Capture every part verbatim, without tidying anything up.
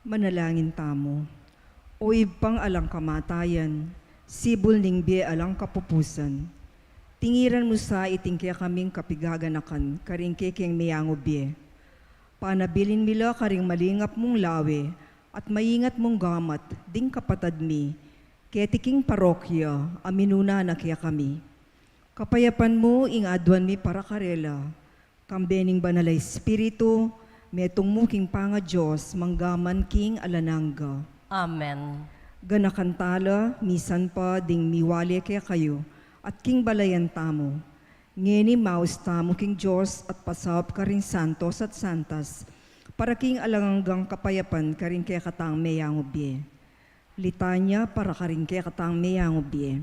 Manalangin tamu. O Ibpang alang kamatayan, sibul ning bie alang kapupusan, tingiran mu sa iting kekaming kapigaganakan karing kekeng meyangu bie. Panabilin mi la karing malingap mung lawe at maingat mung gamat ding kapatad mi keti king parokya a minuna na kekami. Kapayapan mu ing aduan mi para karela, kambe ning Banal a Espiritu, metung mu king pangaDios, mangga man king alang angga. Amen. Ganakan tala, misan pa ding miwali kekayu, at king balayan tamu. Ngeni maus tamu king Dios at pasaup karing santos at santas, para king alang anggang kapayapan karing kekatang meyangu bie. Litanya para karing kekatang meyangu bie.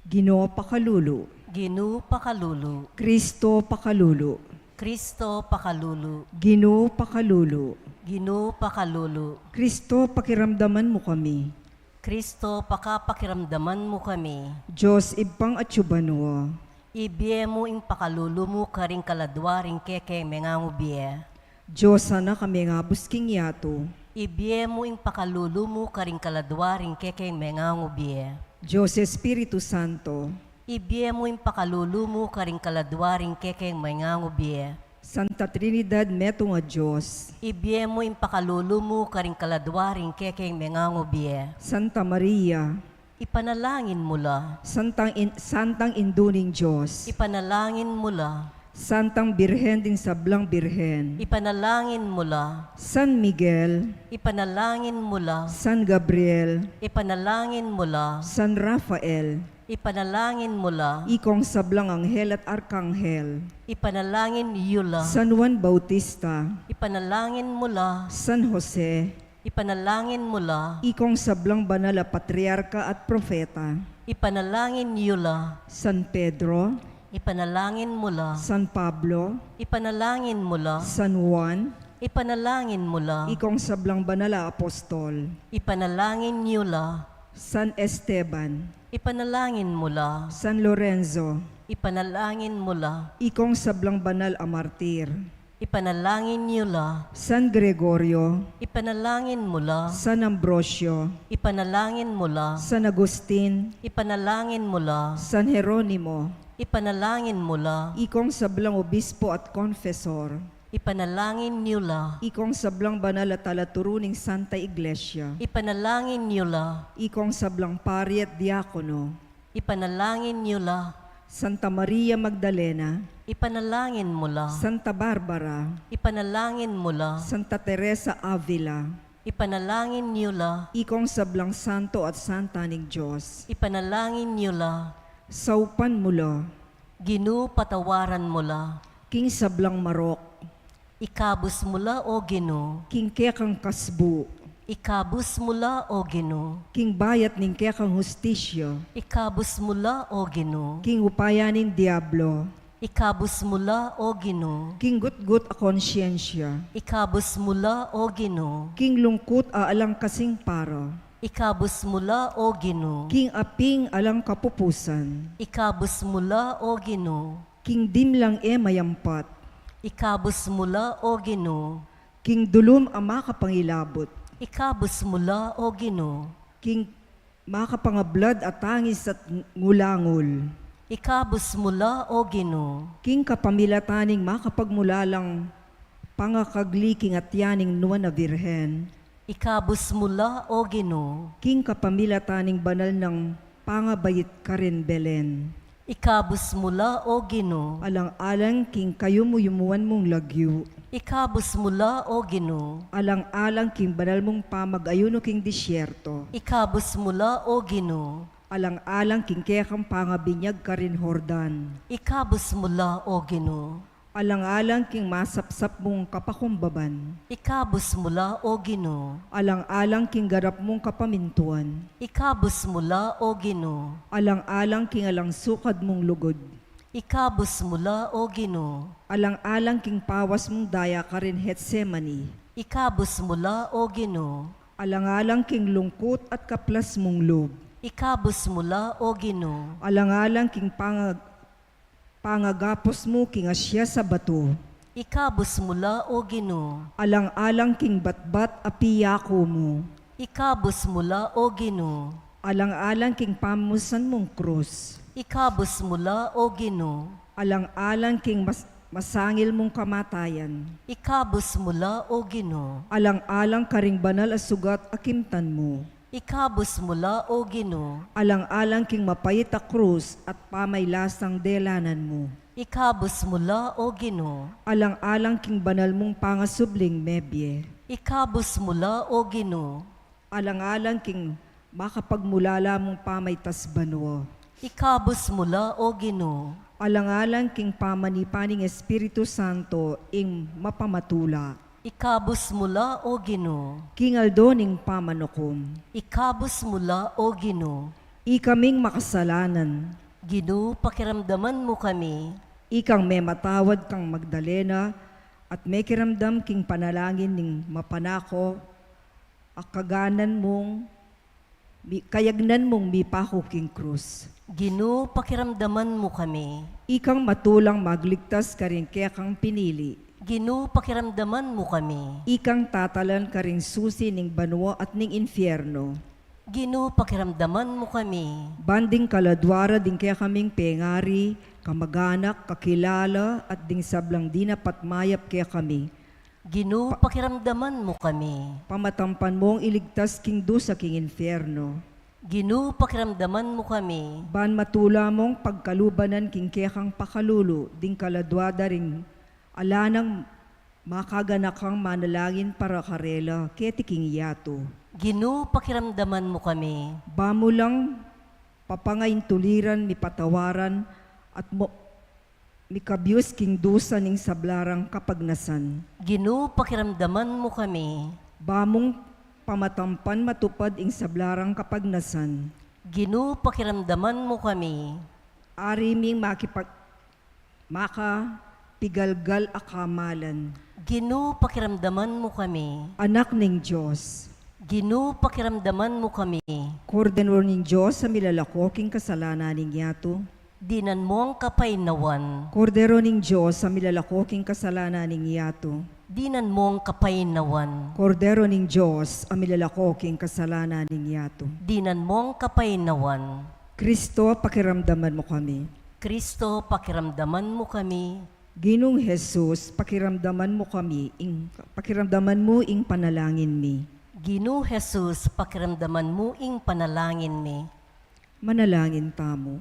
Ginu pakalulu. Ginu pakalulu. Kristo pakalulu. Kristo pakalulu. Ginu pakalulu. Ginu pakalulu. Kristo pakiramdaman mu kami. Kristo pakapakiramdaman mu kami. Dios Ibpang atsu banua. Ibie mu ing pakalulu mu karing kaladua ring kekeng meyangu bie. Dios Anak a mengabus king yatu. Ibie mu ing pakalulu mu karing kaladua ring kekeng meyangu bie. Dios Espiritu Santo. Ibie mu ing pakalulu mu karing kaladua ring kekeng meyangu bie. Santa Trinidad metung a Dios. Ibie mu ing pakalulu mu karing kaladua ring kekeng meyangu bie. Santa Maria. Ipanalangin mu la. Santang in-, Santang Indu ning Dios. Ipanalangin mu la. Santang Birhen ding sablang birhen. Ipanalangin mu la. San Miguel. Ipanalangin mu la. San Gabriel. Ipanalangin mu la. San Rafael. Ipanalangin mu la. Ikong sablang anghel at arkanghel. Ipanalangin yu la. San Juan Bautista. Ipanalangin mu la. San Jose. Ipanalangin mu la. Ikong sablang banal a patriarka at propeta. Ipanalangin yu la. San Pedro. Ipanalangin mu la. San Pablo. Ipanalangin mu la. San Juan. Ipanalangin mu la. Ikong sablang banal a apostol. Ipanalangin yu la. San Esteban. Ipanalangin mu la. San Lorenzo. Ipanalangin mu la. Ikong sablang banal a martir. Ipanalangin yu la. San Gregorio. Ipanalangin mu la. San Ambrosio. Ipanalangin mu la. San Agustin. Ipanalangin mu la. San Jeronimo. Ipanalangin mu la. Ikong sablang obispo at konfesor. Ipanalangin yu la. Ikong sablang banal a talaturu ning Santa Iglesia. Ipanalangin yu la. Ikong sablang pari at diakono. Ipanalangin yu la. Santa Maria Magdalena. Ipanalangin mu la. Santa Barbara. Ipanalangin mu la. Santa Teresa Avila. Ipanalangin yu la. Ikong sablang santo at santa ning Dios. Ipanalangin yu la. Saupan mu la. Ginu, patawaran mu la. King sablang marok. Ikabus mu la, O Ginu. King kekang kasbu. Ikabus mu la, O Ginu. King bayat ning kekang hustisya. Ikabus mu la, O Ginu. King upaya ning diablo. Ikabus mu la, O Ginu. King gutgut a konsyensya. Ikabus mu la, O Ginu. King lungkut a alang kasing para. Ikabus mu la, O Ginu. King aping alang kapupusan. Ikabus mu la, O Ginu. King dimlang e mayampat. Ikabus mu la, O Ginu. King dulum a makapangilabut. Ikabus mu la, O Ginu. King makapangablad a tangis at ngulangul. Ikabus mu la, O Ginu. King kapamilatan ning makapagmulalang pangakagli king atyan ning nuan a Birhen. Ikabus mu la, O Ginu. King kapamilatan ning banal nang pangabait karin Belen. Ikabus mu la, O Ginu. Alang-alang king kayuyumuan mung lagyu. Ikabus mu la, O Ginu. Alang-alang king banal mung pamag-ayunu king disyerto. Ikabus mu la, O Ginu. Alang-alang king kekang pangabinyag karin Jordan. Ikabus mu la, O Ginu. Alang-alang king masapsap mung kapakumbaban. Ikabus mu la, O Ginu. Alang-alang king ganap mung kapamintuan. Ikabus mu la, O Ginu. Alang-alang king alang sukad mung lugud. Ikabus mu la, O Ginu. Alang-alang king pawas mung daya karin Getsemani. Ikabus mu la, O Ginu. Alang-alang king lungkut at kaplas mung lub. Ikabus mu la, O Ginu. Alang-alang king panga-, pangagapus mu king asia sa batu. Ikabus mu la, O Ginu. Alang-alang king batbat a piyaku mu. Ikabus mu la, O Ginu. Alang-alang king pamusan mung krus. Ikabus mu la, O Ginu. Alang-alang king mas-, masangil mung kamatayan. Ikabus mu la, O Ginu. Alang-alang karing banal a sugat a kimtan mu. Ikabus mu la, O Ginu. Alang-alang king mapait a krus at pamaylasang delanan mu. Ikabus mu la, O Ginu. Alang-alang king banal mung pangasubling mebie. Ikabus mu la, O Ginu. Alang-alang king makapagmulala mung pamaitas banua. Ikabus mu la, O Ginu. Alang-alang king pamanipa ning Espiritu Santo ing mapamatula. Ikabus mu la, O Ginu. King aldo ning pamanukum. Ikabus mu la, O Ginu. Ikaming makasalanan. Ginu, pakiramdaman mu kami. Ikang mematawad kang Magdalena at mekiramdam king panalangin ning mapanako a kaganan mung mi-, kayagnan mung mipaku king krus. Ginu, pakiramdaman mu kami. Ikang matulang magligtas karing kekang pinili. Ginu, pakiramdaman mu kami. Ikang tatalan karing susi ning banua at ning infierno. Ginu, pakiramdaman mu kami. Ban ding kaladua ra ding kekaming pengari, kamaganak, kakilala, at ding sablang dinapat mayap kekami. Ginu, pa- pakiramdaman mu kami. Pamatampan mung iligtas king dusa king infierno. Ginu, pakiramdaman mu kami. Ban matula mung pagkalubanan king kekang pakalulu ding kaladua da ring ala nang makaganakang manalangin para karela keti king yatu. Ginu, pakiramdaman mu kami. Ba mu lang papangaintuliran, mipatawaran, at mo-, mikabius king dusa ning sabla rang kapagnasan. Ginu, pakiramdaman mu kami. Ba mung pamatampan matupad ing sabla rang kapagnasan. Ginu, pakiramdaman mu kami. Ari ming makipag-, makapigalgal a kamalan. Ginu, pakiramdaman mu kami. Anak ning Dios. Ginu, pakiramdaman mu kami. Kordero ning Dios a milalako king kasalanan ning yatu. Dinan mung kapaynawan. Kordero ning Dios a milalako king kasalanan ning yatu. Dinan mung kapaynawan. Kordero ning Dios a milalako king kasalanan ning yatu. Dinan mung kapaynawan. Kristo, pakiramdaman mu kami. Kristo, pakiramdaman mu kami. Ginung Jesus, pakiramdaman mu kami, ing, pakiramdaman mu ing panalangin mi. Ginu Jesus, pakiramdaman mu ing panalangin mi. Manalangin tamu.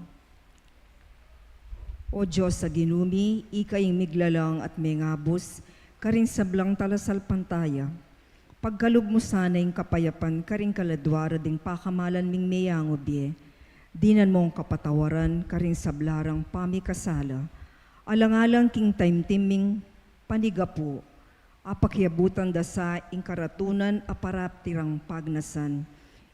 O Dios a Ginu mi, ika ing miglalang at mengabus karing sablang talasalpantaya. Pagkalub mu sana ing kapayapan karing kaladua ra ding pakamalan ming meyangu bie. Dinan mung kapatawaran karing sabla rang pamikasala. Alang-alang king taimtim ming panigapu, apakiabutan da sa ing karatunan a parati rang pagnasan.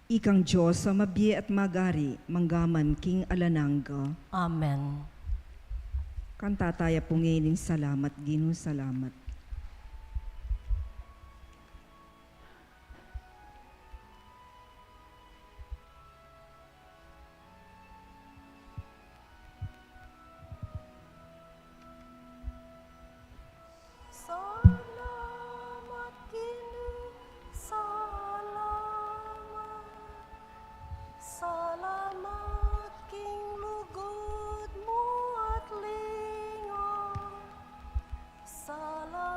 Ikang Dios a mabie at magari, mangga man king alang angga. Amen. Kanta taya pu ngeni ning salamat, Ginu, salamat. Salamat, Ginu, salamat. Salamat king lugud mu at lingap. Salamat.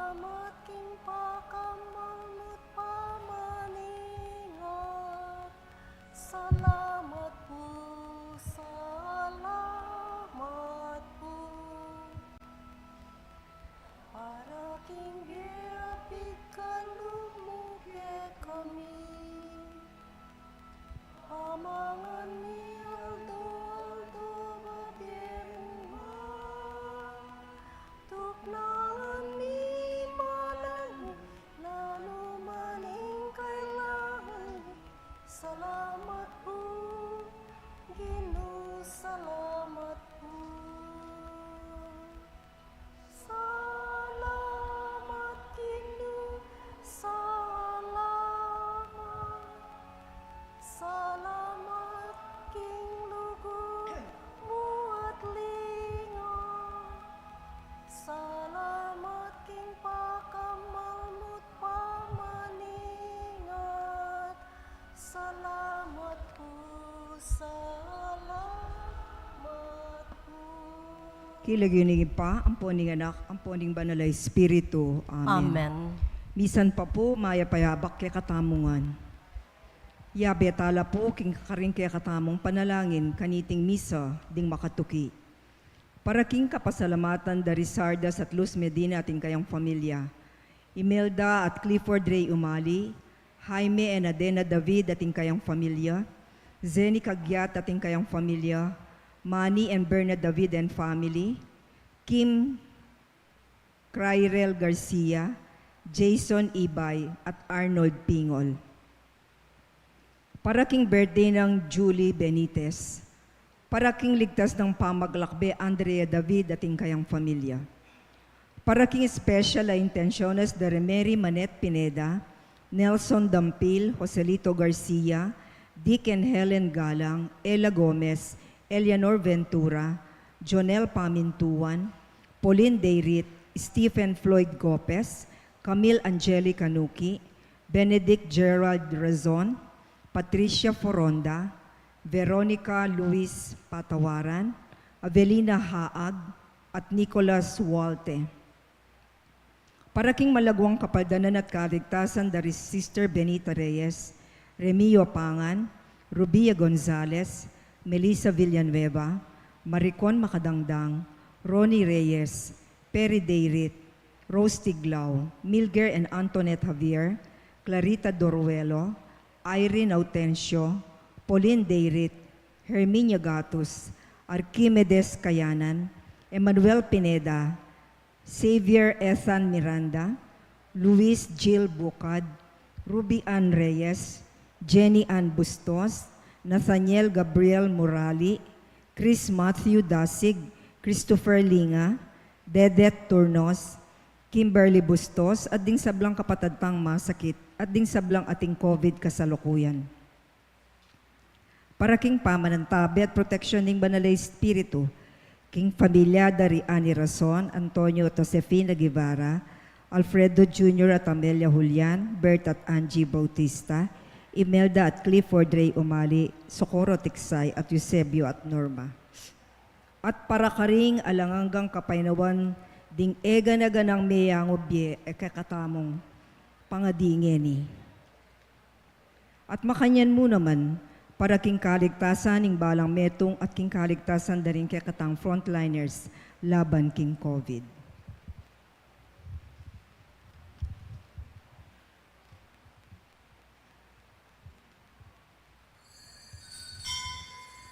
King lagyu ning Ibpa, ampo ning Anak, ampo ning Banal a Espiritu. Amen. Amen. Misan pa pu, mayap a abak kekatamu ngan. Yabe tala pu king karing kekatamung panalangin kaniting misa ding makatuki. Para king kapasalamatan da Rizardas at Luz Medina at ing kayang familia, Imelda at Clifford Ray Umali, Jaime and Adena David at ing kayang familia, Zenny Cagiat at ing kayang familia, Manny and Bernard David and family, Kim Crairel Garcia, Jason Ibay, at Arnold Pingol. Para king birthday nang Julie Benitez. Para king ligtas nang pamaglakbe Andrea David at ing kayang familia. Para king special a intenciones da Remery Manette Pineda, Nelson Dampil, Joselito Garcia, Dick and Helen Galang, Ella Gomez, Eleanor Ventura, Jonel Pamintuan, Pauline Dayrit, Stephen Floyd Gopez, Camille Angelica Nuki, Benedict Gerald Razon, Patricia Foronda, Veronica Luis Patawaran, Avelina Haag, at Nicholas Walte. Para king malaguang kapaldanan at kaligtasan da ri Sister Benita Reyes, Remio Pangan, Rubia Gonzalez, Melissa Villanueva, Maricon Macadangdang, Ronnie Reyes, Perry Dayrit, Rose Tiglao, Milger and Antoinette Javier, Clarita Doruelo, Irene Autencio, Pauline Dayrit, Herminia Gatus, Archimedes Kayanan, Emmanuel Pineda, Xavier Ethan Miranda, Luis Gil Bucad, Ruby Ann Reyes, Jenny Ann Bustos, Nathaniel Gabriel Murali, Chris Matthew Dasig, Christopher Linga, Dedet Turnos, Kimberly Bustos, at ding sablang kapatad tang masakit, at ding sablang ating COVID kasalukuyan. Para king pamanantabe at proteksyon ning Banal a Espiritu, king familia da ri Annie Rason, Antonio at Josefina Guevara, Alfredo Junior at Amelia Julian, Bert at Angie Bautista, Imelda at Clifford Ray Umali, Socorro Tiksay at Eusebio at Norma. At para karing alang anggang kapaynawan ding e gana-ganang meyangu bie e kekatamung pangadi ngeni. At makanyan mu naman, para king kaligtasan ning balang metung at king kaligtasan da ring kekatang frontliners laban king COVID.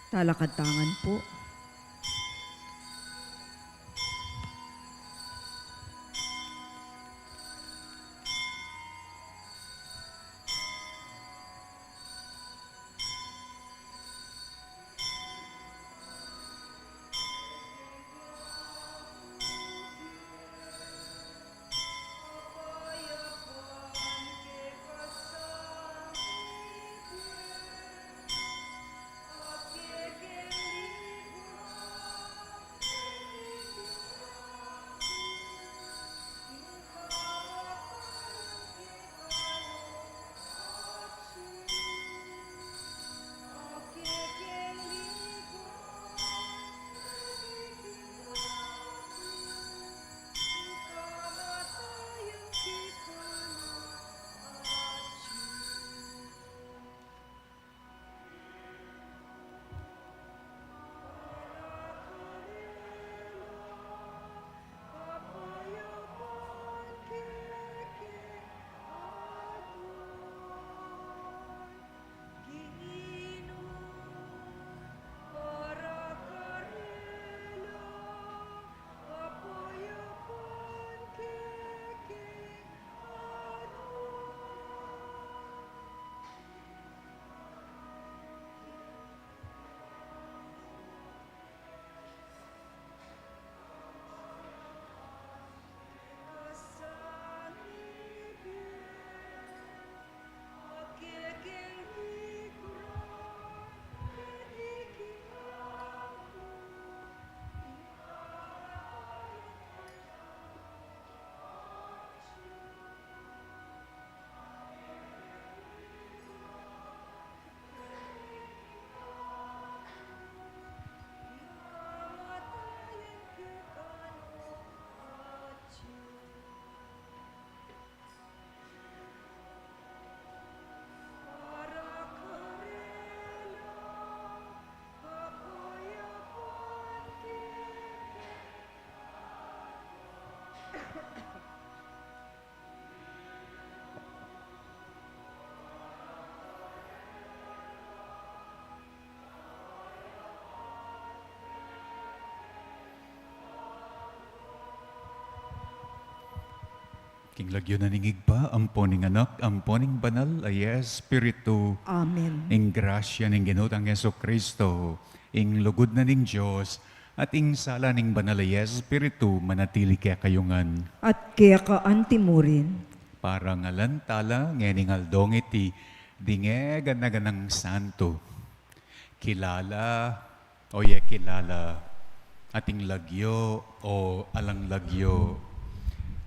Talakad ta ngan pu. King lagyu na ning Ibpa, ampo ning Anak, ampo ning Banal a Espiritu. Amen. Ing grasya ning Ginu tang Jesucristo, ing lugud na ning Dios, at ing sala ning Banal a Espiritu, manatili kekayu ngan. At keka anti mu rin. Parangalan tala ngening aldong iti, ding e gana-ganang santo. Kilala o e kilala, ating lagyu o alang lagyu,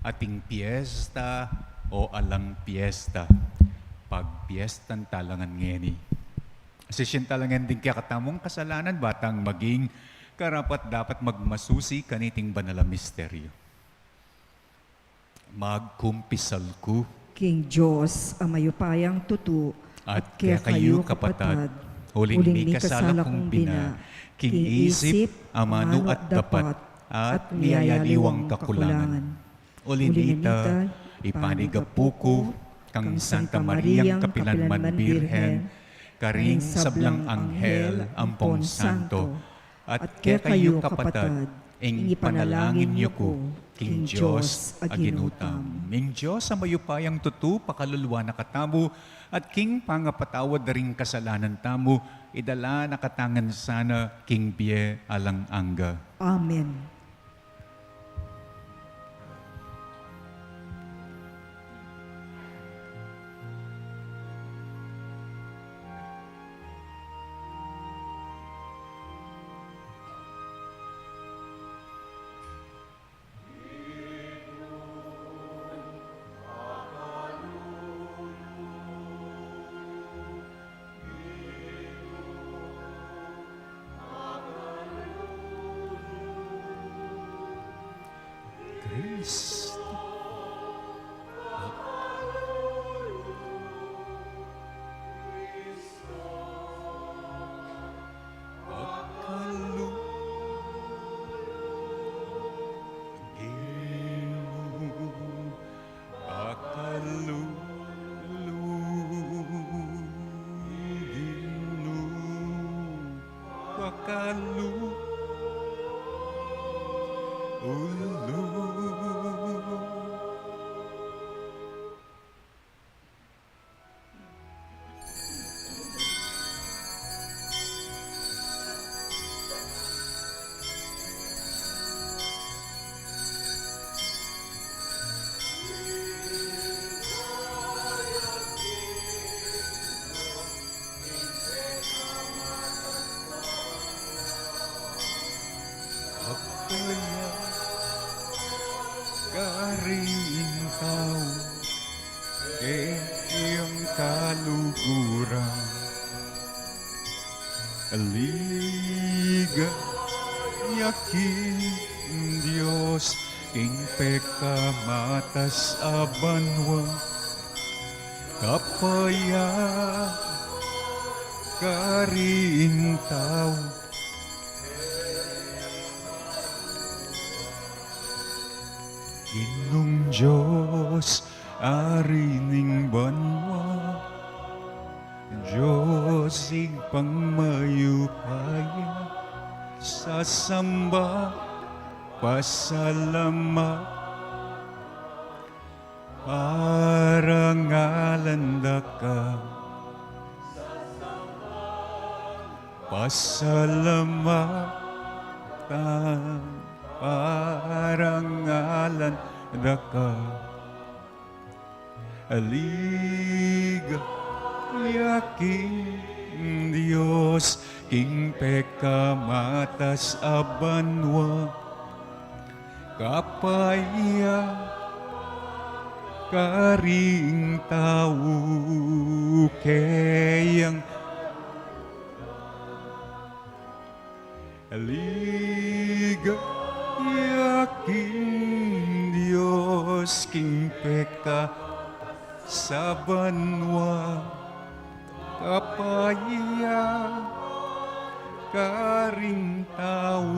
ating piesta o alang piesta, pagpiestan tala ngan ngeni. Sisian tala ngan ding kekatamung kasalanan, ba tang maging karapat-dapat magmasusi kaniting banal a misteryo. Magkumpisal ku king Dios a mayupayang tutu, at kekayu kapatad, uling mikasala kung bina, king isip, amanu at dapat, at miyayaliwang kakulangan. Uli nita, ipanigapu ku kang Santa Mariang kapilanman Birhen, karing sablang anghel ampong santo, at kekayu kapatad, ing ipanalangin yu ku king Dios a Ginu tamu. Ing Dios a mayupayang tutu pakaluluan na katamu, at king pangapatawad da ring kasalanan tamu, idala na katamu ngan sana king bie alang angga. Amen. Kristo. Pakalu. Ginu. Pakalulu, Ginu, pakalulu. Apaya karing tau keng kaluguran. Ligaya king Dios, king pekamatas a banua. Kapaya karing tau. Ginung Dios, Ari ning banua, Dios Ibpang mayupaya, sasamba, pasalamat, parangalan da ka. Pasalamatan, parangalan da ka. Ligaya king Dios, king pekamatas a banua. Kapaya karing tau keyang. Ligaya king Dios, king peka sa banua. Kapaya karing tau.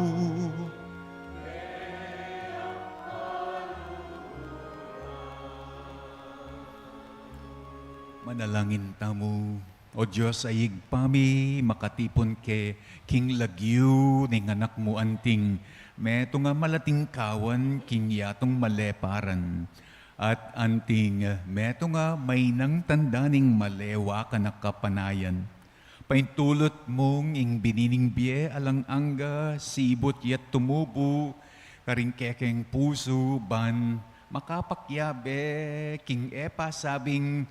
Manalangin tamu. O Dios a Ibpa mi, makatipun ke king lagyu ning Anak mu anting metung a malatingkawan king yatung maleparan. At anting metung a mainang tanda ning malewak a kapanayan, paintulut mung ing bini ning bie alang angga, sibut ya't tumubu karing kekeng pusu, ban makapakiabe king e pasabing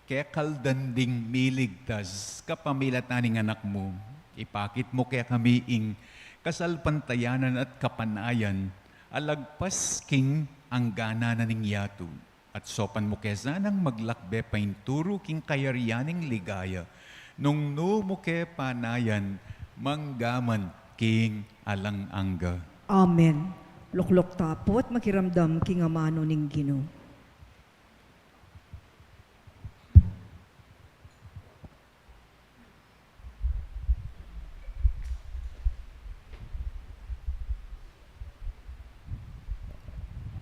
kekaldan ding miligtas kapamilatan ning Anak mu. Ipakit mu kekami ing kasalpantayanan at kapanayan a lagpas king angganan na ning yatu. At saupan mu ke sanang maglakbe painturu king kayarian ning ligaya, nung nu mu ke panayan, mangga man king alang angga. Amen. Lukluk tamu pu't makiramdam king amanu ning Ginu.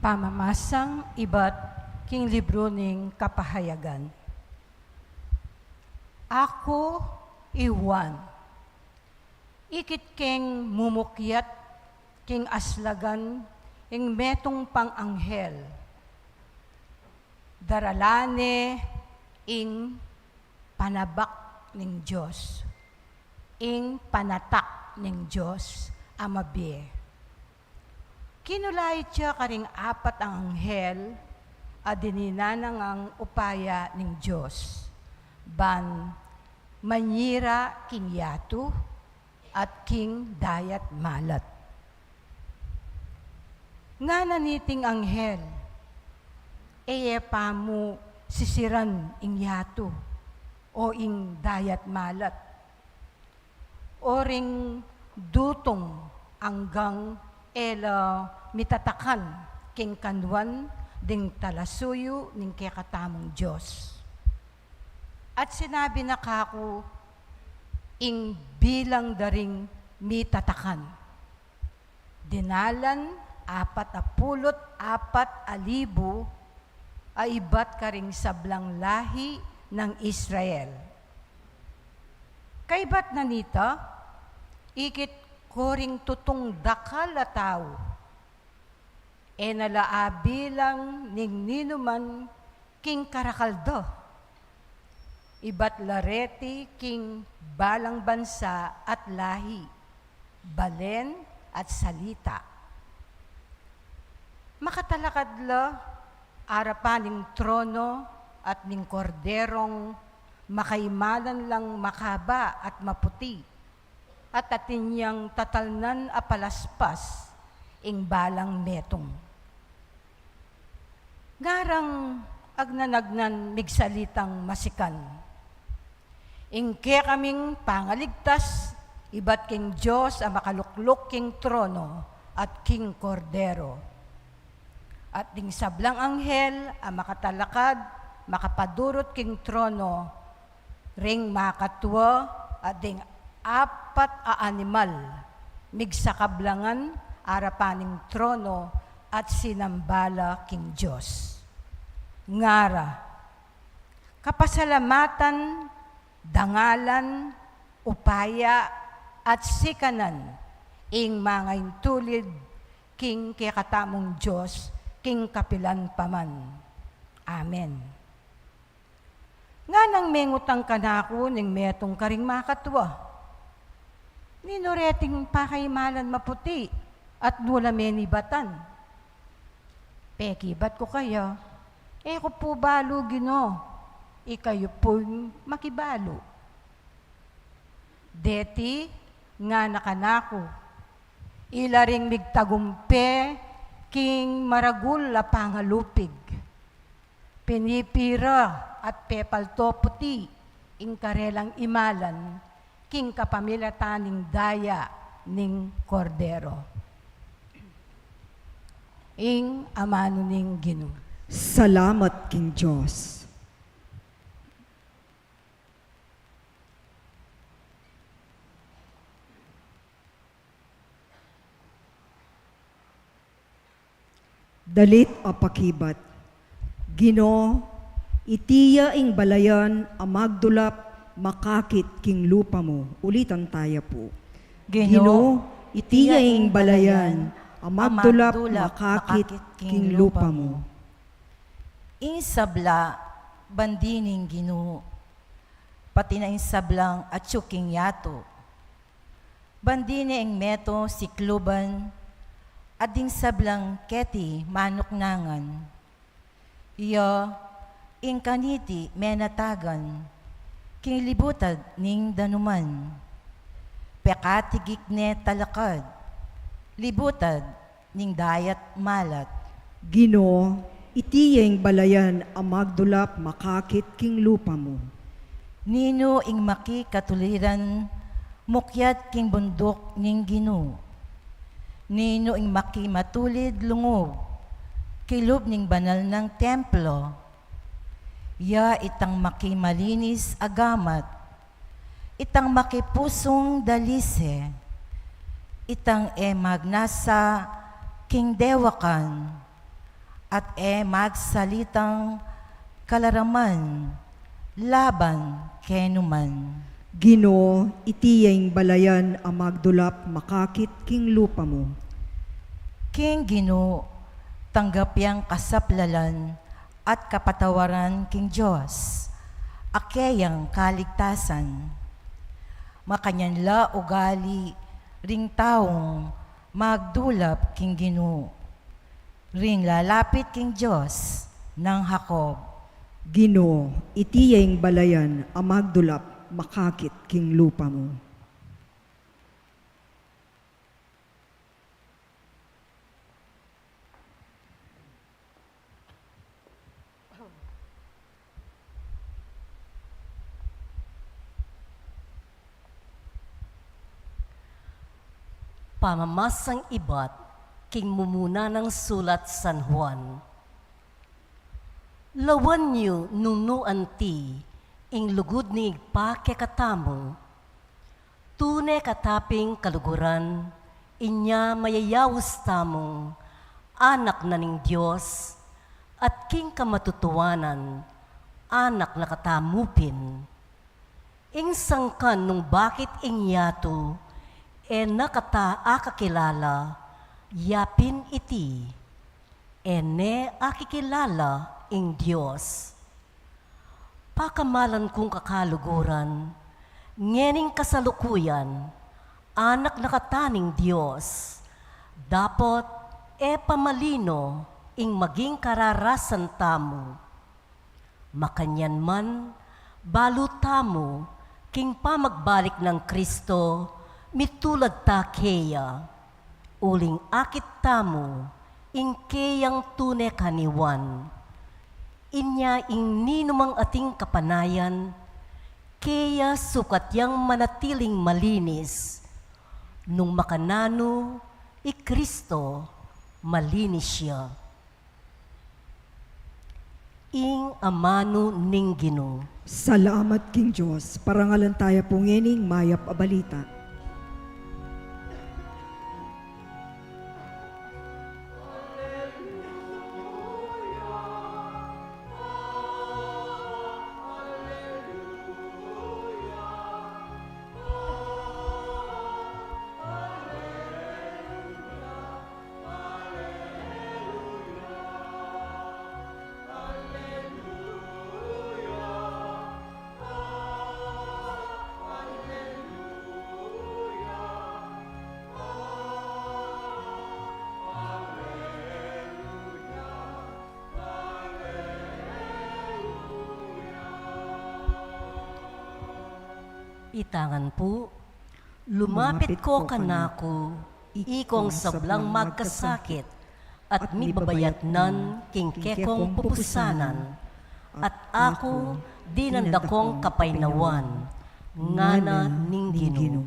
Pamamasang ibat king libru ning Kapahayagan. Aku i Juan, ikit keng mumukyat king aslagan ing metung pang anghel. Daralan ne ing panabak ning Dios, ing panatak ning Dios a mabie. Kinulait ya karing apat a anghel a dinan nang upaya ning Dios, ban manyira king yatu at king dayat malat. Ngana niting anghel, e ye pa mu sisiran ing yatu o ing dayat malat, o ring dutung anggang e la mitatakan king kanuan ding talasuyu ning kekatamung Dios. At sinabi na kaku ing bilang da ring mitatakan. Dinalan apat a pulu't apat a libu a ibat karing sablang lahi nang Israel. Kaibat na nita, ikit ku ring tutung dakal a tau. E na la abilang ning ninuman king karakal da. Ibat la reti king balang bansa at lahi, balen at salita. Makatalakad la arapan ning trono at ning Korderong makaimalan lang makaba at maputi, at atin yang tatalnan a palaspas ing balang metung. Ngarang agnanagnan migsalitang masikan. Ing kekaming pangaligtas, ibat king Dios a makalukluk king trono at king Kordero. At ding sablang anghel a makatalakad, makapadurut king trono, ring makatua at ding apat a animal, migsakablangan arapan ning trono at sinamba la king Dios. Ngara, kapasalamatan, dangalan, upaya, at sikanan, ing mangaintulid king kekatamung Dios, king kapilan pa man. Amen. Nganang mengutang kanaku ning metung karing makatua, ninu reting pakaimalan maputi at nu la menibatan? Pekibat ku kaya, e ku pu balu, Ginu, ikayu pung makibalu. Deti ngana kanaku, ila ring migtagumpe king maragul a pangalupig. Pinipira at pepalto puti ing karelang imalan king kapamilatan ning daya ning Kordero. Ing amanu ning Ginu. Salamat king Dios. Dalit a pakibat. Ginu, iti ya ing balayan a magdulap makakit king lupa mu. Ulitan taya pu. Ginu, iti ya ing balayan a magdulap makakit king lupa mu. Ing sabla, bandi ning Ginu, pati na ing sablang atyu king yatu. Bandi ne ing metung sikluban, at ding sablang keti manuknangan. Iya, ing kaniti menatagan, king libutad ning danuman. Pekatigik ne talakad, libutad ning dayat malat. Ginu, iti ya ing balayan a magdulap makakit king lupa mu. Ninu ing makikatuliran mukyat king bunduk ning Ginu? Ninu ing makimatulid lungub kilub ning banal nang templo? Ya itang makimalinis a gamat, itang makipusung dalise, itang e magnasa king dewakan, at e magsalitang kalaraman laban kenuman. Ginu, iti ya ing balayan a magdulap makakit king lupa mu. King Ginu, tanggap yang kasaplalan at kapatawaran king Dios, a keyang kaligtasan. Makanyan la ugali ring taung magdulap king Ginu, ring lalapit king Dios nang Jacob. Ginu, iti ya ing balayan a magdulap makakit king lupa mu. Pamamasang ibat king mumuna nang sulat San Juan. Lawan yu nung nu anti ing lugud ning Ibpa kekatamu. Tune kata pin kaluguran, inya mayayaus tamung anak na ning Dios, at king kamatutuanan, anak na katamu pin. Ing sangkan nung bakit ing yatu e na kata akakilala, ya pin iti, e ne akikilala ing Dios. Pakamalan kung kakaluguran, ngening kasalukuyan, anak na kata ning Dios, dapot e pa malino ing maging kararasan tamu. Makanyan man, balu tamu king pamagbalik nang Kristo, mitulad ta keya, uling akit tamu ing keyang tune kaniwan. Inya ing ninumang ating kapanayan, keya sukat yang manatiling malinis. Nung makananu i Kristo, malinis ya. Ing amanu ning Ginu. Salamat king Dios. Parangalan taya pu ngening mayap a balita. Itangan pu, lumapit ko kanaku, ikong sablang magkasakit, at mibabayatnan king kekong pupusanan, at aku dinan da kong kapaynawan, ngana ning Ginu.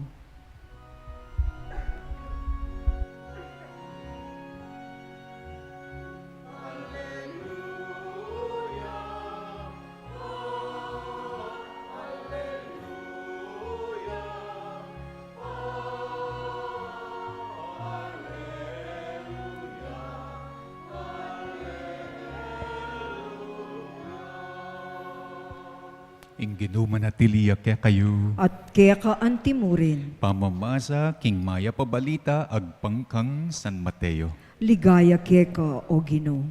Ing Ginu manatili ya kekayu. At keka antimurin. Pamamasa king mayap a balita agpang kang San Mateo. Ligaya keka, O Ginu.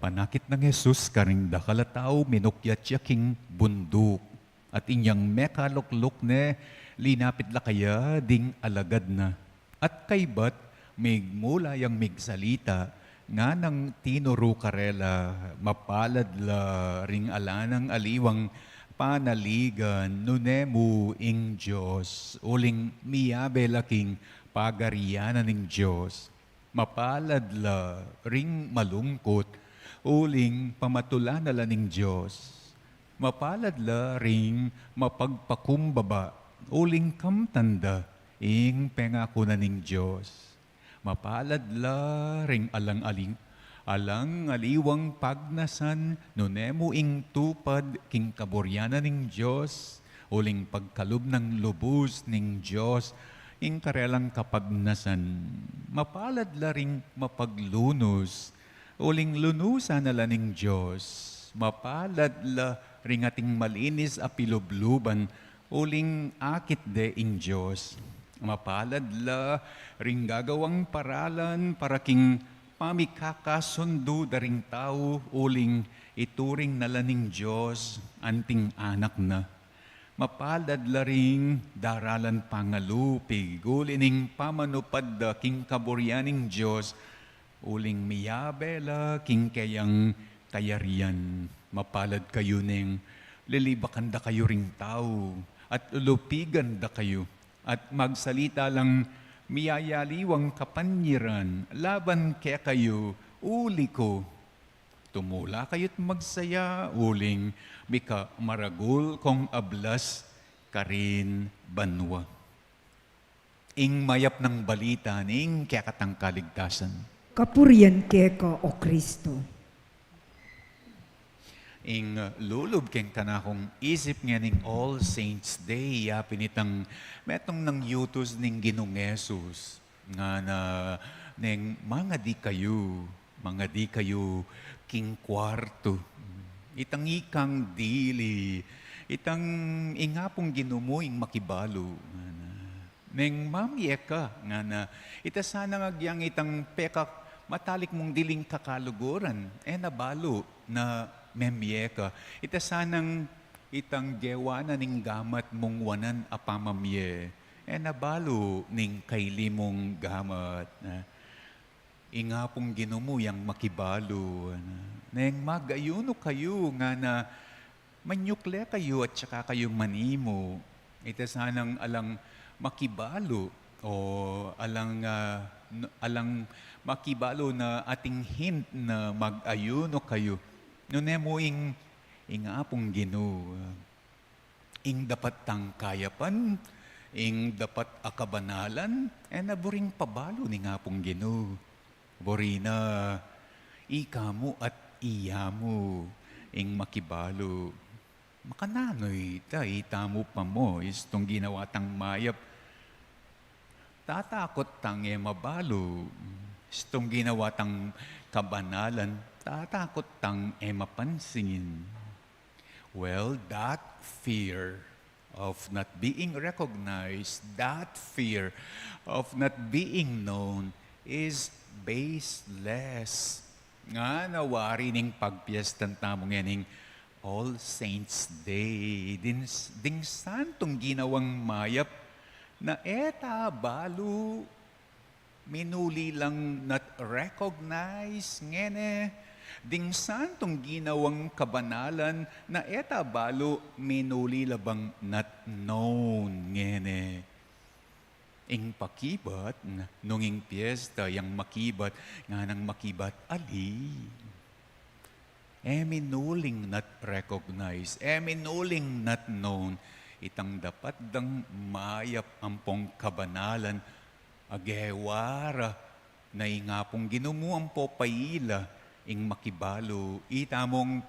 Panakit nang Jesus karing dakal a tau, minukyat ya king bunduk. At inyang mekalukluk ne, linapit la kaya ding alagad na. At kaybat, migmula yang migsalita, nganang tinuru karela, mapalad la ring ala nang aliwang panaligan, nune mu ing Dios, uling miyabe la king pagarian na ning Dios. Mapalad la ring malungkut, uling pamatulan na la ning Dios. Mapalad la ring mapagpakumbaba, uling kamtan da ing pengaku na ning Dios. Mapalad la ring alang-aling, alang-aliwang pagnasan, nune mu ing tupad king kaburian na ning Dios, uling pagkalub nang lubus ning Dios ing karelang kapagnasan. Mapalad la ring mapaglunus, uling lunusan na la ning Dios. Mapalad la ring ating malinis a pilubluban, uling akit de ing Dios. Mapalad la ring gagawang paralan para king pamikakasundu da ring tau, uling ituring na la ning Dios anting anak na. Mapalad la ring daralan pangalupig, uli ning pamanupad da king kaburian ning Dios, uling miyabe la king keyang kayarian. Mapalad kayu neng lilibakan da kayu ring tau, at lulupigan da kayu, at magsalita lang miyayaliwang kapanyiran laban kekayu, uli ku. Tumula kayu't magsaya, uling mika maragul kong ablas karin banua. Ing mayap nang balita ning kekatang kaligtasan. Kapurian keka, O Kristo. Ing, uh, lulub keng kanakung isip ngening All Saints Day, ya pin itang metung nang yutus ning Ginung Jesus. Ngana neng mangadi kayu, mangadi kayu king kuartu. Itang ikang dili, itang ing Apung Ginu mu ing makibalu. Ngana. Neng mamie ka, ngana, ita sanang agyang itang pekamatalik mung diling kakaluguran, e na balu na memie ka. Ita sanang itang gewa na ning gamat mung wanan a pamamie, e na balu ning kaili mung gamat. Na, ing Apung Ginu mu yang makibalu, ngana. Neng mag-ayuno kayu, ngana, manyukle kayu at saka kayu manimu. Ita sanang alang makibalu o alang, ah, n-, alang makibalu na ating hint na mag-ayuno kayu. Nune mu ing, ing Apung Ginu, ing dapat tang kayapan, ing dapat a kabanalan, e na buring pabalu ning Apung Ginu. Buri na ika mu at iya mu ing makibalu. Makananu ita, ita mu pa mu, istung ginawa tang mayap, tatakut tang e mabalu. Istung ginawa tang kabanalan, tatakut tang e mapansin. Well, that fear of not being recognized, that fear of not being known is baseless. Ngana wari ning pagpiestan tamu ngening All Saints Day, ding, ding santung ginawang mayap na e ta balu, minuli lang not recognize, ngene, ding santung ginawang kabanalan na e ta balu, minuli la bang not known, ngene. Ing pakibat, na, nung ing piesta, yang makibat, nganang makibat, ali. E minuling not recognize, e minuling not known, itang dapat dang mayap ampong kabanalan, a gewa ra na ing Apung Ginu mu ampo pa ila ing makibalu, ita mung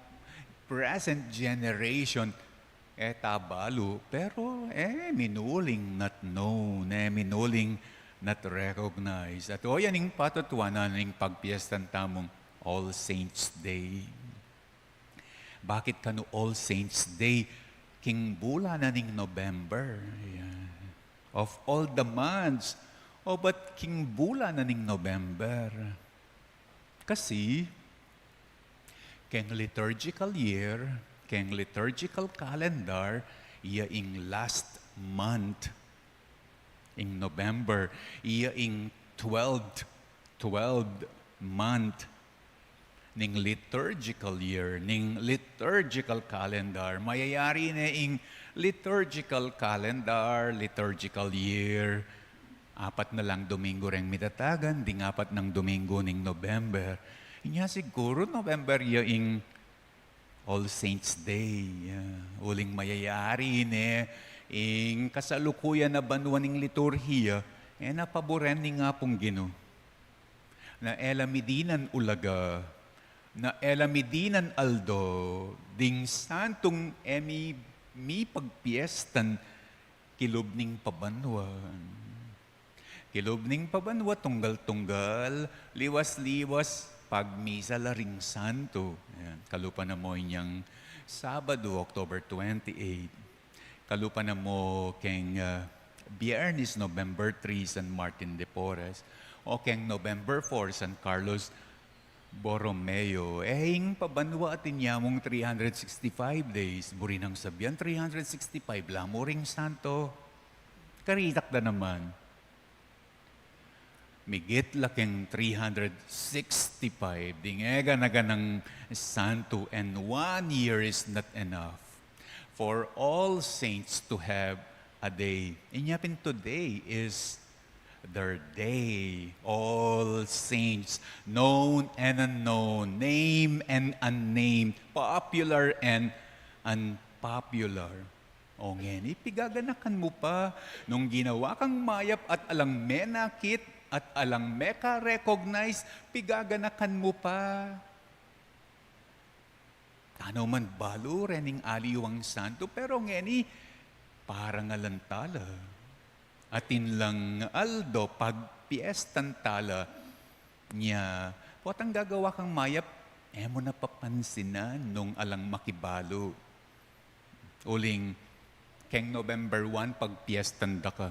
present generation, e ta balu, pero e minuling not known, e minuling not recognize. At o yan ing patutuanan ning pagpiestan tamung All Saints Day. Bakit kanu All Saints Day? King bulan na ning November. Ayan. Of all the months, o ba't king bulan na ning November? Kasi, Keng liturgical year, keng liturgical calendar, iya ing last month, ing November, iya ing twelfth, twelfth month ning liturgical year, ning liturgical calendar. Mayayari ne ing liturgical calendar, liturgical year, apat na lang Domingo reng mitatagan, ding apat nang Domingo ning November. Inya siguru November ya ing All Saints Day. Ah, uling mayayari ne ing kasalukuyan a banua ning liturhiya, e na paburen ning Apung Ginu. Na e la midinan ulaga, na e la midinan aldo, ding santung e mi, mipagpiestan kilub ning pabanua. Kilub ning pabanua, tunggal-tunggal, liwas-liwas, pagmisa la ring santu. Ayan, kalupa na mo inyang Sabado, October twenty-eight. Kalupa na mo keng, ah, Biyernes, November three, San Martin de Porres. O keng November four, San Carlos Borromeo. E ing pabanua atin ya mung three hundred sixty-five days. Buri nang sabian, three hundred sixty-five la mu ring santo. Karitak da naman. Migit la keng three hundred sixty-five ding e gana-ganang santu, and one year is not enough for all saints to have a day. Inya pin, today is their day. All saints, known and unknown, name and unnamed, popular and unpopular. O ngeni, pigaganakan mu pa, nung ginawa kang mayap at alang menakit at alang meka-recognize, pigaganakan mu pa. Tana man balu rening aliwang santu, pero ngeni, parangalan tala. Atin lang aldo, pagpiestan tala. Nya, potang gagawa kang mayap, e mu na papansinan nung alang makibalu. Uling, keng November one, pagpiestan da ka.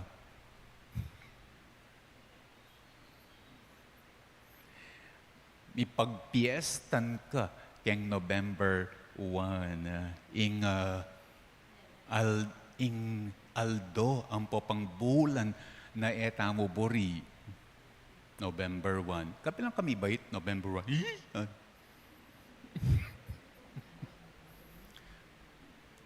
Mipagpiestan ka keng November one, ah, ing, ah, al-, ing aldo ampo pang bulan na e tamu buri. November one. Kapilan kami bait, November one? Ih! Ah.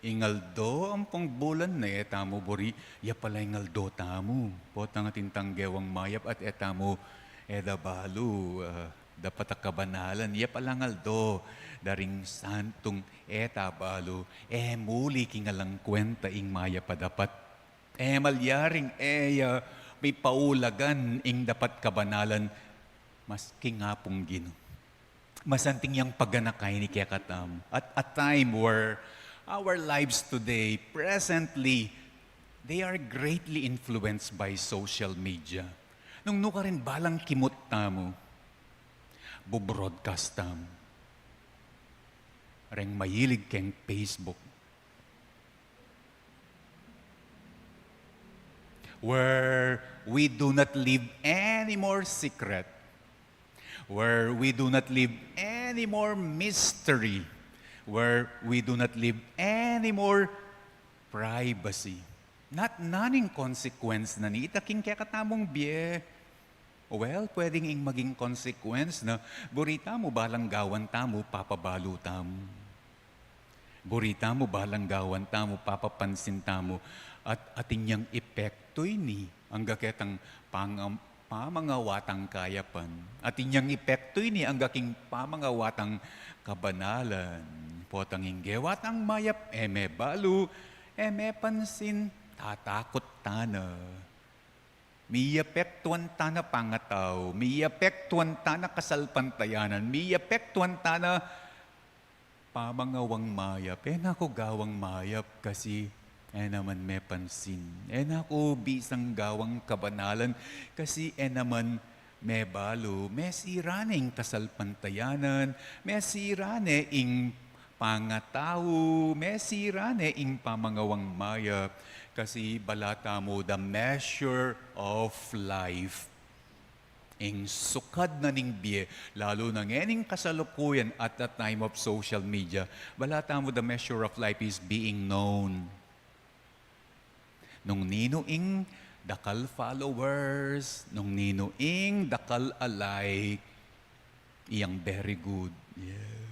Ing aldo ampong bulan na e tamu buri, ya pala ing aldo tamu. Potang atin tang gewang mayap at e tamu e da balu, ah, dapat a kabanalan. Ya pala ing aldo da ring santung e ta balu, e muli king alang kwenta ing mayap a dapat. E malyaring e ya mipaulagan ing dapat kabanalan, maski ing Apung Ginu. Masanting yang paganaka ini kekatamu. At a time where our lives today, presently, they are greatly influenced by social media. Nung nu karin balang kimut tamu, bu-broadcast tamu. Reng mahilig keng Facebook. Where we do not leave any more secret, where we do not leave any more mystery, where we do not leave any more privacy. Nat-, naning consequence na nita king kekatamung bie? Well, pwedeng ing maging consequence na buri tamu balang gawan tamu, papabalu tamu. Buri tamu balang gawan tamu, papapansin tamu, at atin yang epektu ini angga ketang pangam-, pamangawa tang kayapan. Atin yang epektu ini angga king pamangawa tang kabanalan. Potang ing gewa tang mayap e mebalu, e mepansin, tatakut tana. Miyapektuan tana pangatau, miyapektuan tana kasalpantayanan, miyapektuan tana pamangawang mayap. E na ku gawang mayap kasi e naman mepansin. E na ku bisang gawang kabanalan kasi e naman mebalu. Mesira ne ing kasalpantayanan, mesira ne ing pangatau, mesira ne ing pamangawang mayap, kasi bala tamu the measure of life. Ing sukad na ning bie, lalu na ngening kasalukuyan at the time of social media, bala tamu, the measure of life is being known. Nung ninu ing dakal followers, nung ninu ing dakal a like, iyang very good. Yeah.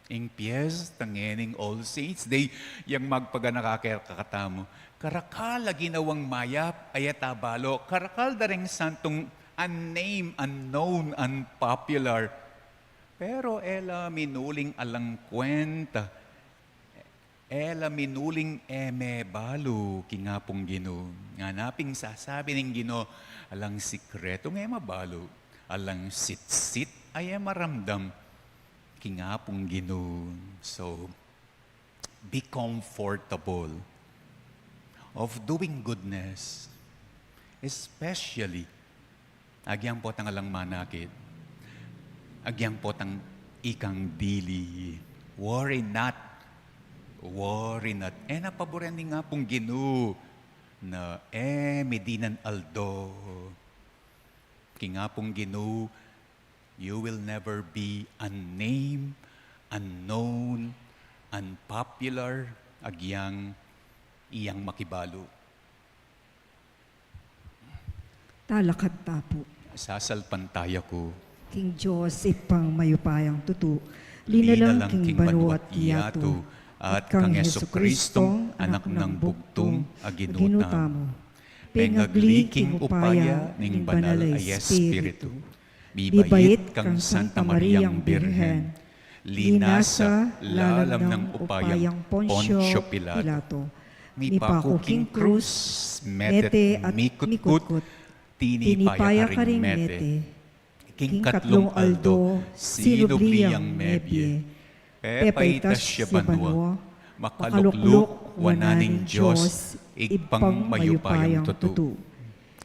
Ing piyesta ngening All Saints Day, yang magpaganaka kekatamu, karakal a ginawang mayap a e ta balu, karakal da ring santung unnamed, unknown, unpopular. Pero e la minuling alang kwenta, e la minuling e mebalu king Apung Ginu. Ngana pin sasabi ning Ginu, alang sikretung e mabalu, alang sitsit a e maramdam king Apung Ginu. So, be comfortable of doing goodness, especially agyang potang alang manakit, agyang potang ikang dili. Worry not. Worry not. E na paburen ning Apung Ginu na e midinan aldo. King Apung Ginu, you will never be unnamed, unknown, unpopular, agyang iyang makibalu. Talakad ta pu. Sasalpantaya ku king Dios Ibpang mayupayang tutu, linalang king banua at yatu, at kang Jesucristong Anak nang bugtung a Ginu tamu, pengagli king upaya ning Banal a Espiritu, mibait kang Santa Mariang Birhen, linasa lalam nang upayang Poncio Pilato, mipaku king krus, mete at mikutkut, tinipaya karing mete, king katlung aldo sinubli yang mebie, pepaitas ya banua, makalukluk wanan ning Dios Ibpang mayupayang tutu.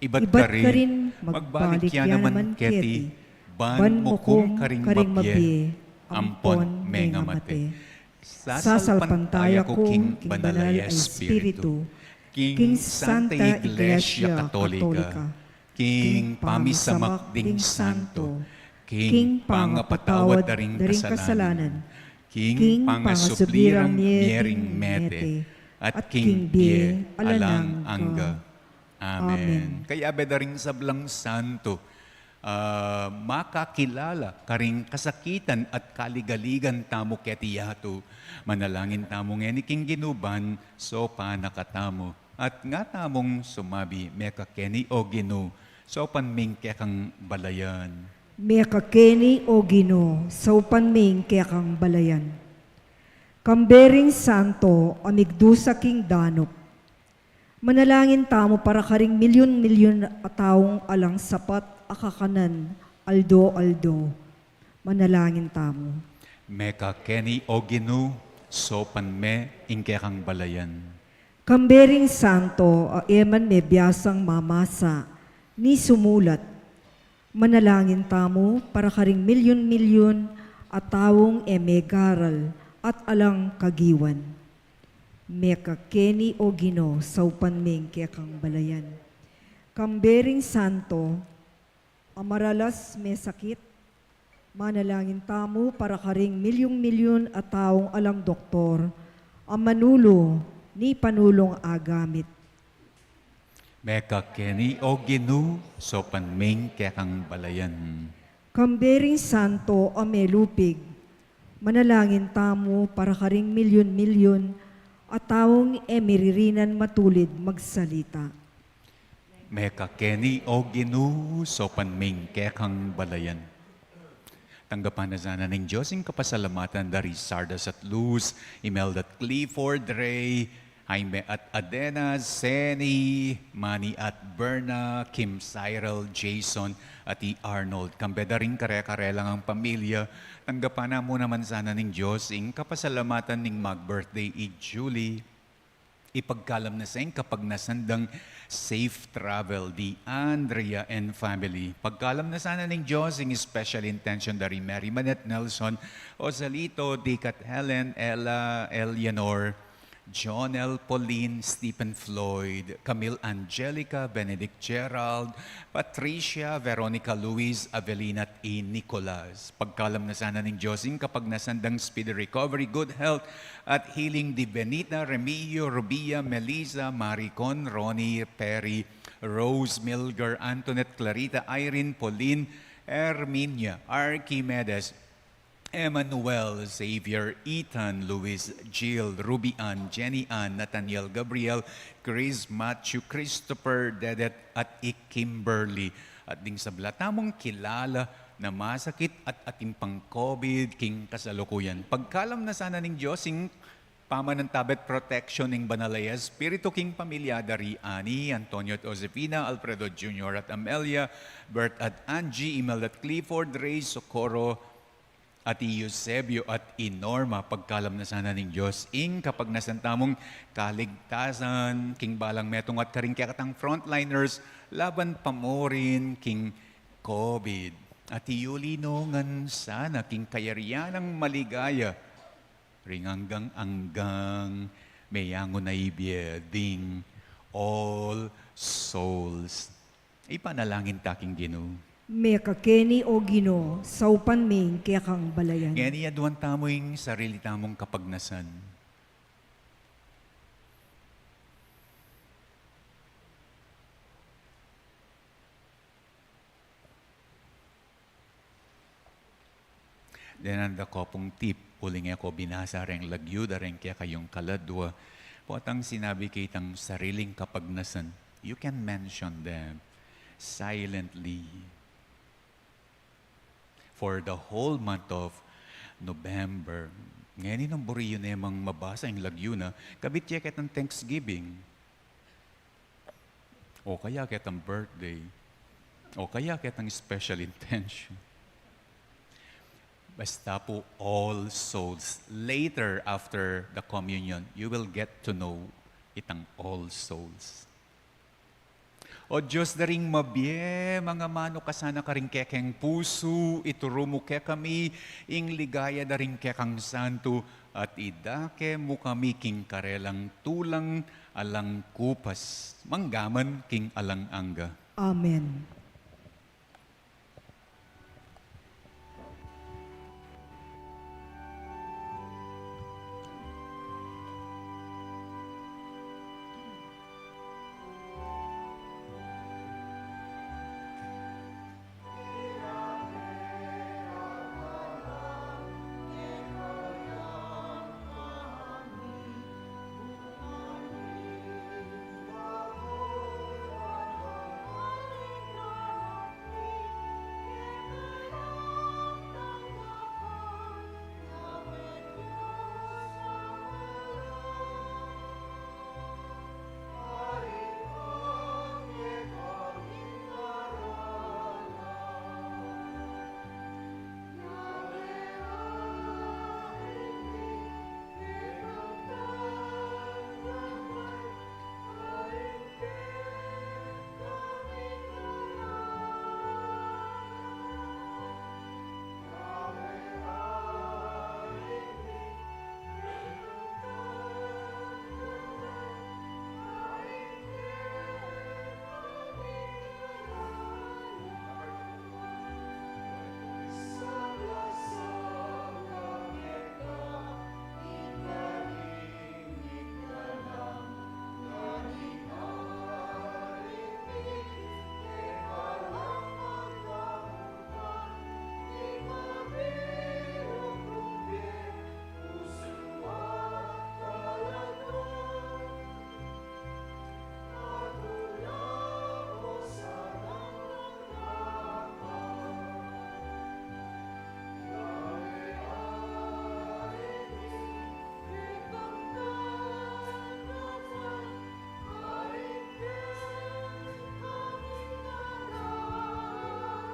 Ibat karin magbalik ya naman keti, ban mukum karing mabie ampon mengamate. Sasalpantaya ku king Banal a Espiritu, king Santa Iglesia Katolika, king pamisamak ding santo, king pangapatawad da ring kasalanan, king pangasubli rang mie ring mete, at king bie alang angga. Amen. Amen. Kayabe da ring sablang santo, ah, makakilala karing kasakitan at kaligaligan tamu keti yatu, manalangin tamu ngeni king Ginu ban saupan na katamu. At nga tamung sumabi, mekakeni, O Ginu, saupan ming kekang balayan. Mekakeni, O Ginu, saupan ming kekang balayan. Kambe ring santo a migdusa king danup, manalangin tamu para karing milyun-milyun a taung alang sapat a kakanan aldo-aldo. Manalangin tamu. Mekakeni, O Ginu, saupan me ing kekang balayan. Kambe ring santo a e man mebiasang mamasa ni sumulat, manalangin tamu para karing milyun-milyun a taung e megaral at alang kagiwan. Mekakeni, O Ginu, saupan ming kekang balayan. Kambe ring santo a maralas mesakit, manalangin tamu para karing milyun-milyun a taung alang doktor a manulu ni panulung agamit. Mekakeni, O Ginu, saupan ming kekang balayan. Kambe ring santo a melupig, manalangin tamu para karing milyun-milyun a taung e miririnan matulid magsalita. Mekakeni, O Ginu, saupan ming kekang balayan. Tanggapan na sana ning Dios ing kapasalamatan da ri Sardas at Luz, Imelda at Clifford, Ray, Jaime at Adena, Zeni, Manny at Berna, Kim, Cyril, Jason, at i Arnold. Kambe da ring kare-kare lang a pamilya, tanggapan na mu naman sana ning Dios ing kapasalamatan ning mag-birthday i Julie. Ipagkalam na sa ing kapagnasan dang safe travel di Andrea and family. Pagkalam na sana ning Dios ing special intention da ri Mary Manette, Nelson, Osalito, Dick at Helen, Ella, Eleanor, Jonel, Pauline, Stephen Floyd, Camille, Angelica, Benedict, Gerald, Patricia, Veronica, Luis, Avelina, at i Nicolas. Pagkalam na sana ning Diyos ing kapagnasan dang speedy recovery, good health, at healing di Benita, Remigio, Rubia, Melissa, Maricon, Ronnie, Perry, Rose, Milger, Antoinette, Clarita, Irene, Pauline, Herminia, Archimedes, Emmanuel, Xavier, Ethan, Luis, Jill, Ruby Ann, Jenny Ann, Nathaniel, Gabriel, Chris, Matthew, Christopher, Dedet, at i Kimberly. At ding sabla tamung kilala na masakit at atin pang COVID king kasalukuyan. Pagkalam na sana ning Diyos ing pamanantabe at protection ning Banal a Espiritu king pamilya da ri Ani, Antonio at Josefina, Alfredo Junior at Amelia, Bert at Angie, Imelda at Clifford, Ray, Socorro, at i Eusebio at i Norma. Pagkalam na sana ning Diyos ing kapagnasan tamung kaligtasan king balang metung at karing kekatang frontliners laban pa mu rin king COVID. At iyulinungan sana king kayarian nang maligaya ring anggang-anggang, meyangu na ibie ding All Souls. Ipanalangin ta king Ginu. Mekakeni, O Ginu, saupan me ing kekang balayan. Ngeni aduan tamu ing sarili tamung kapagnasan. Denan da ko pung tip, uling e ko binasa reng lagyu da reng kekayung kaladua. Potang sinabi ke itang sariling kapagnasan, you can mention them silently for the whole month of November. Ngeni nung buri yu ne mang mabasa ing lagyu na, kabit ye ketang Thanksgiving. O kaya ketang birthday. O kaya ketang special intention. Basta pu All Souls. Later, after the communion, you will get to know itang All Souls. O Dios da ring mabie, mangamanu ka sana karing kekeng pusu, ituru mu kekami ing ligaya da ring kekang santu, at idake mu kami king karelang tulang alang kupas, manggaman king alang angga. Amen.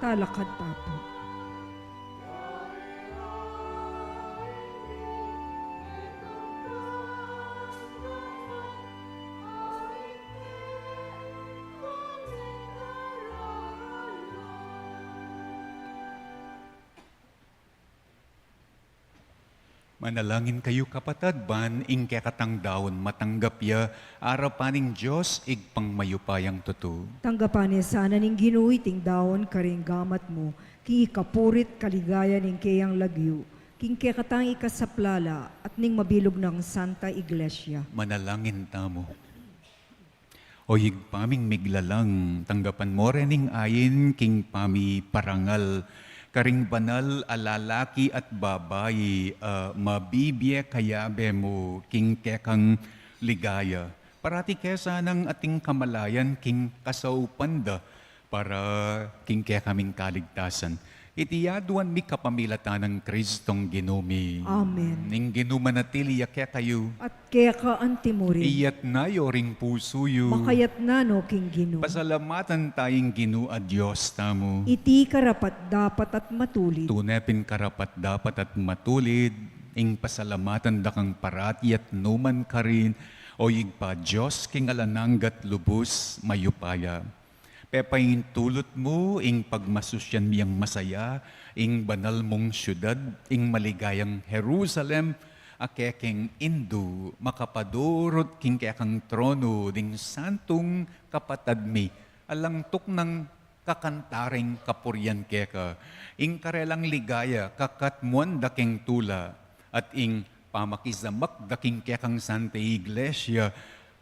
Talakad ta pu. Manalangin kayu, kapatad, ban ing kekatang daun matanggap ya arapan ning Dios, Ibpang mayupayang tutu. Tanggapan ne sana ning Ginu iting daun karing gamat mu, king ikapurit kaligayan ning keyang lagyu, king kekatang ikasaplala at ning mabilug nang Santa Iglesia. Manalangin tamu. O Ibpa ming miglalang, tanggapan mu rening ain king pamiparangal karing banal a lalaki at babai a mabibie kayabe mu king kekang ligaya. Parati ke sanang ating kamalayan king kasaupan da para king kekaming kaligtasan. Iti aduan mi kapamilatan nang Kristong Ginu mi. Amen. Ing Ginu manatili ya kekayu. At keka antimurin. Iyatna yu ring pusu yu. Makayatna no king Ginu. Pasalamatan taya ing Ginu a Dios tamu. Iti karapat-dapat at matulid. Tune pin karapat-dapat at matulid ing pasalamatan da kang parati at nukarin man, O Ibpa, Dios king alang angga at lubus mayupaya. Pepaintulut mu ing pagmasusyan mi yang masaya ing banal mung siudad, ing maligayang Jerusalem, a kekeng indu makapadurut king kekang tronu ding santung kapatad mi, alang tuknang kakanta ring kapurian keka. Ing karelang ligaya kakatmuan da king tula, at ing pamakisamak da king kekang Santa Iglesia,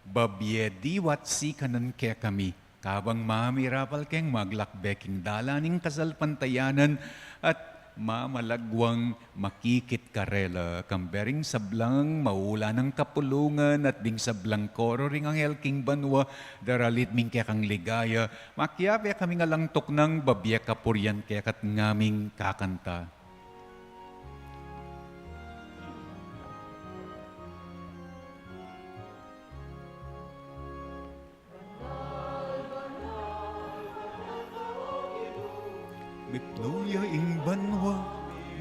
babie diwa at sikanan kekami, kabang mamirapal keng maglakbe king dalan ning kasalpantayanan at mamalagwang makikit karela, kambe ring sablang maula nang kapulungan at ding sablang koro ring anghel king banua, daralit mi ing kekang ligaya, makiabe kaming alang tuknang babie kapurian keka at ngaming kakanta. Mipnu ya ing banua,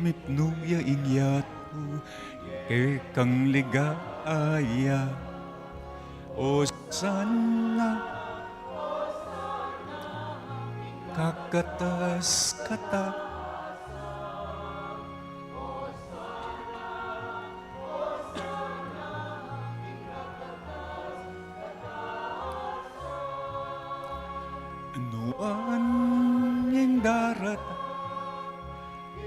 mipnu ya ing yatu, kekang ligaya. Osana, kakatas kata. Nuan ing daratang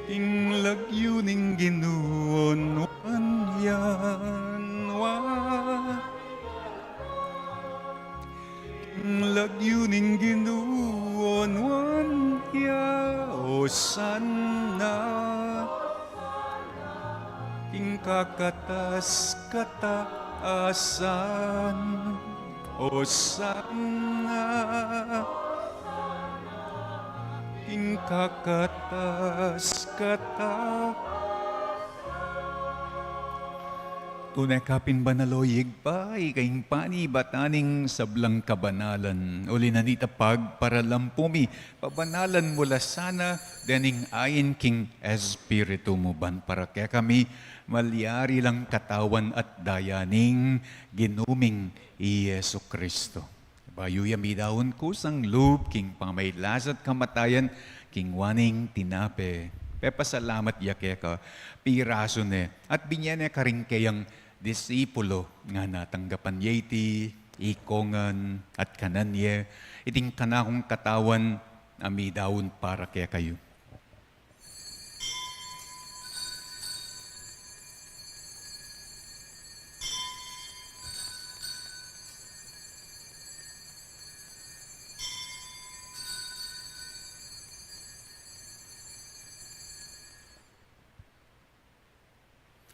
king lagyu ning Ginu, nuan ya, nuan. King lagyu ning Ginu, nuan ya, Osana. King kakatas kataasan, Osana. King kakatas kata. Tune ka pin banal, o Ibpa, ika ing panibatan ning sablang kabanalan. Uli na nita pagparalampu mi, pabanalan mu la sana dening ain king Espiritu mu ban para kekami malyari lang katawan at daya ning Ginu ming i Jesucristo. Bayu ya midaun kusang lub king pamagkasakit at kamatayan, kinua ne ing tinape, pepasalamat ya keka, pirasu ne, at binye ne karing keyang disipulo, ngana, tanggapan ye iti, iko ngan at kanan ye, iti ing kanakung katawan a midaun para kekayu.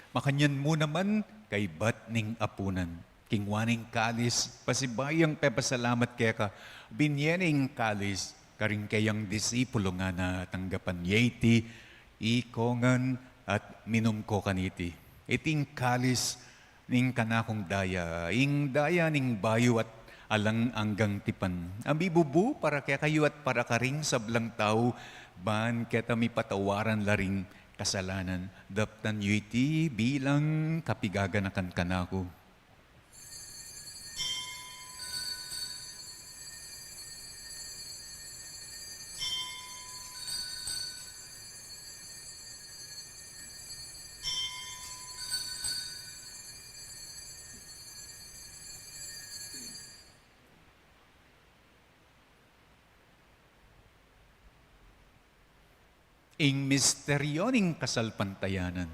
Makanyan mu naman, kaybat ning apunan, kinua ne ing kalis, pasibayu yang pepasalamat keka, binye ne ing kalis karing keyang disipulo, ngana, tanggapan ye iti, iko ngan at minum ko kaniti. Iti ing kalis ning kanakung daya, ing daya ning bayu at alang anggang tipan, a mibubu para kekayu at para karing sablang tau, ban keta mipatawaran la ring kasalanan. Daptan yu iti bilang kapigaganakan kanaku. Ing misteryo ning kasalpantayanan.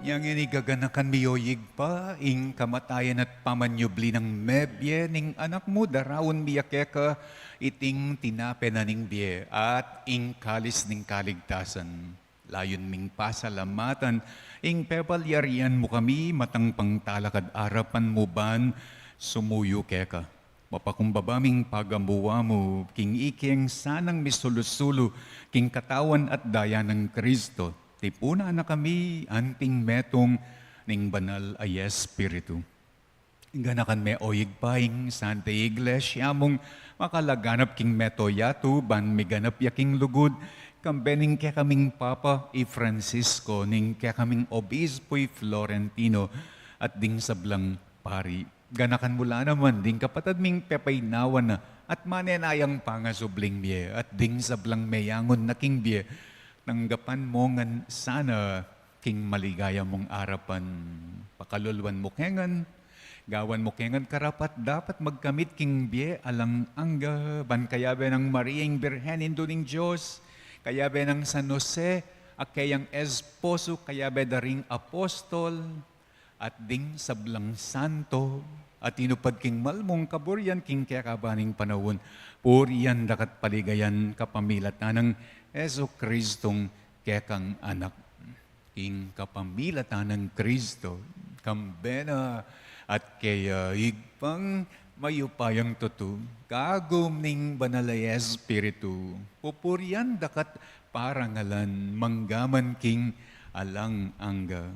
Inya ngeni gaganakan mi, o Ibpa, ing kamatayan at pamanyubli nang mebie ning Anak mu, daraun mi ya keka iting tinape na ning bie at ing kalis ning kaligtasan. Layun ming pasalamatan ing pepalyarian mu kami matang pangtalakad arapan mu ban sumuyu keka. Mapakumbaba ming pagamuan mu king ikeng sanang misulu-sulu king katawan at daya nang Kristo. Tipunan na kami anting metung ning Banal a Espiritu. Ganakan me, o Ibpa, ing Santa Iglesia mung makalaganap king mabilug a yatu, ban miganap ya king lugud, kambe ning kekaming Papa i Francisco, ning kekaming Obispo i Florentino, at ding sablang pari. Ganakan mu la naman ding kapatad ming pepaynawan na at manenayang pangasubling bie, at ding sablang meyangun na king bie, tanggapan mu ngan sana king maligaya mung arapan. Pakaluluan mu ke ngan, gawan mu ke ngan karapat-dapat magkamit king bie alang angga, ban kayabe nang Maria ing Birhen, Indu ning Dios, kayabe nang San Jose a keyang esposo, kayabe da ring apostol, at ding sablang santo a tinupad king mal mung kaburian king kekaban ning panaun, purian da ka at paligayan kapamilatan nang Jesucristong kekang Anak. King kapamilatan nang Kristo, kambe na at keya, Ibpang mayupayang tutu, kagum ning Banal a Espiritu, pupurian da ka at parangalan manggaman king alang angga.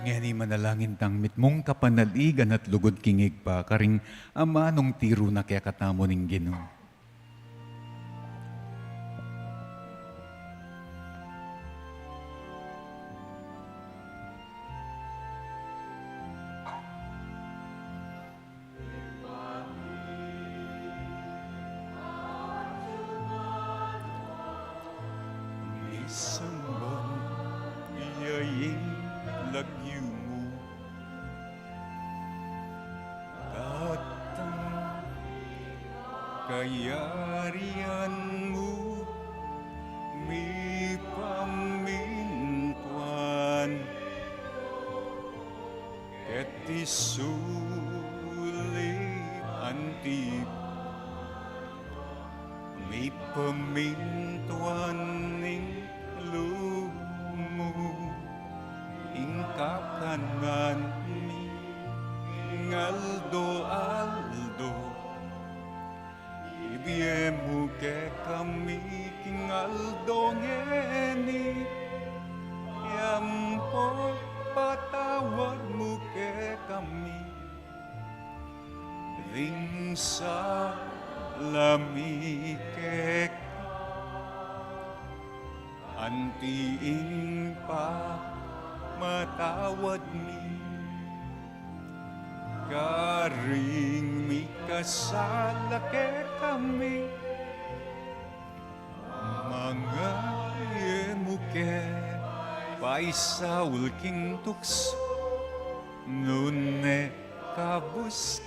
Ngeni manalangin tang mitmung kapanaligan at lugud king Ibpa, karing amanung tiru na kekatamu ning Ginu. Misamban ya ing lagyu mu, datang kayarian mu, mipamintuan keti sulip anti mipamintuan ning lub mu, ing kakanan mi king aldo-aldo. Ibie mu kekami king aldo ngeni, ampon patawad mu kekami ding sala mi keka, anti ing pamamatawad mi karing mikasala kekami. Manga e mu ke paisaul king tuksu, nune kabus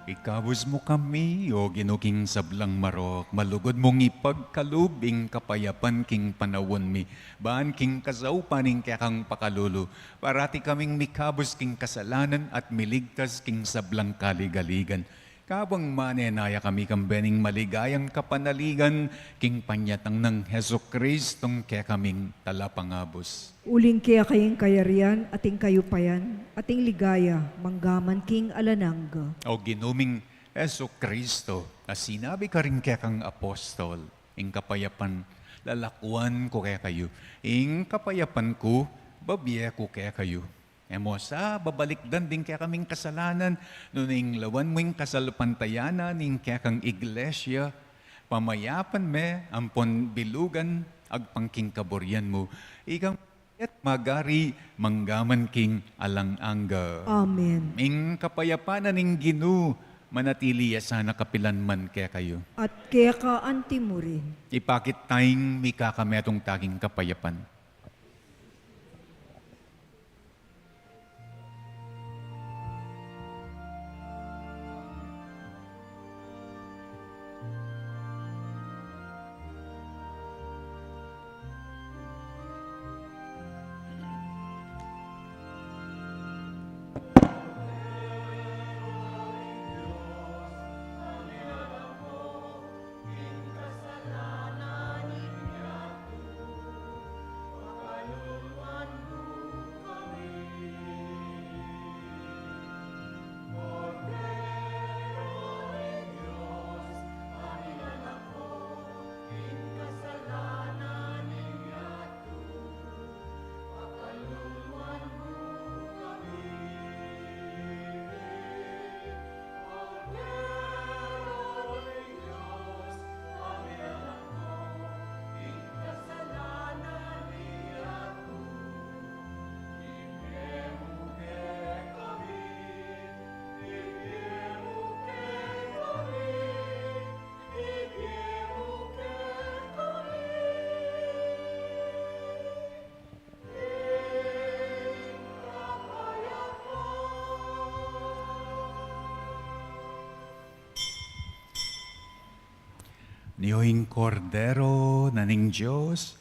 ke Ikabus mu kami, O Ginu, king sablang marok, malugud mung ipagkalub ing kapayapan king panaun mi, ban king kasaupan ning kekang pakalulu, parati kaming mikabus king kasalanan at miligtas king sablang kaligaligan. Kabang manenaya kami kambe ning maligayang kapanaligan, king panyatang nang Jesucristong kekaming talapangabus. Uling keka ing kayarian, at ing kayupayan, at ing ligaya, manggaman king alang angga. O Ginu ming Jesucristo, a sinabi karing kekang apostol, ing kapayapan lalakuan ku kekayu, ing kapayapan ku babie ku kekayu. E mu sa babalikdan ding kekaming kasalanan, nune ing lawan mu ing kasalpantayanan ning kekang iglesia, pamayapan me ampon bilugan agpang king kaburian mu, ikang at magari manggaman king alang angga. Amen. Ing kapayapan na ning Ginu manatili ya sana kapilan man kekayu. At keka anti mu rin. Ipakit tayang mikakametung ta king kapayapan. Nyo ing Kordero na ning Dios,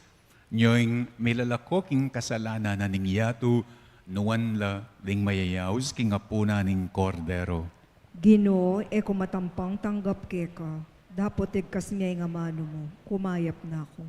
nyo ing milalako king kasalanan na ning yatu, nuan la ding mayayaus king apunan ning Kordero. Ginu, e ku matampang tanggap keka, dapot igkas me ing amanu mu, kumayap na ku.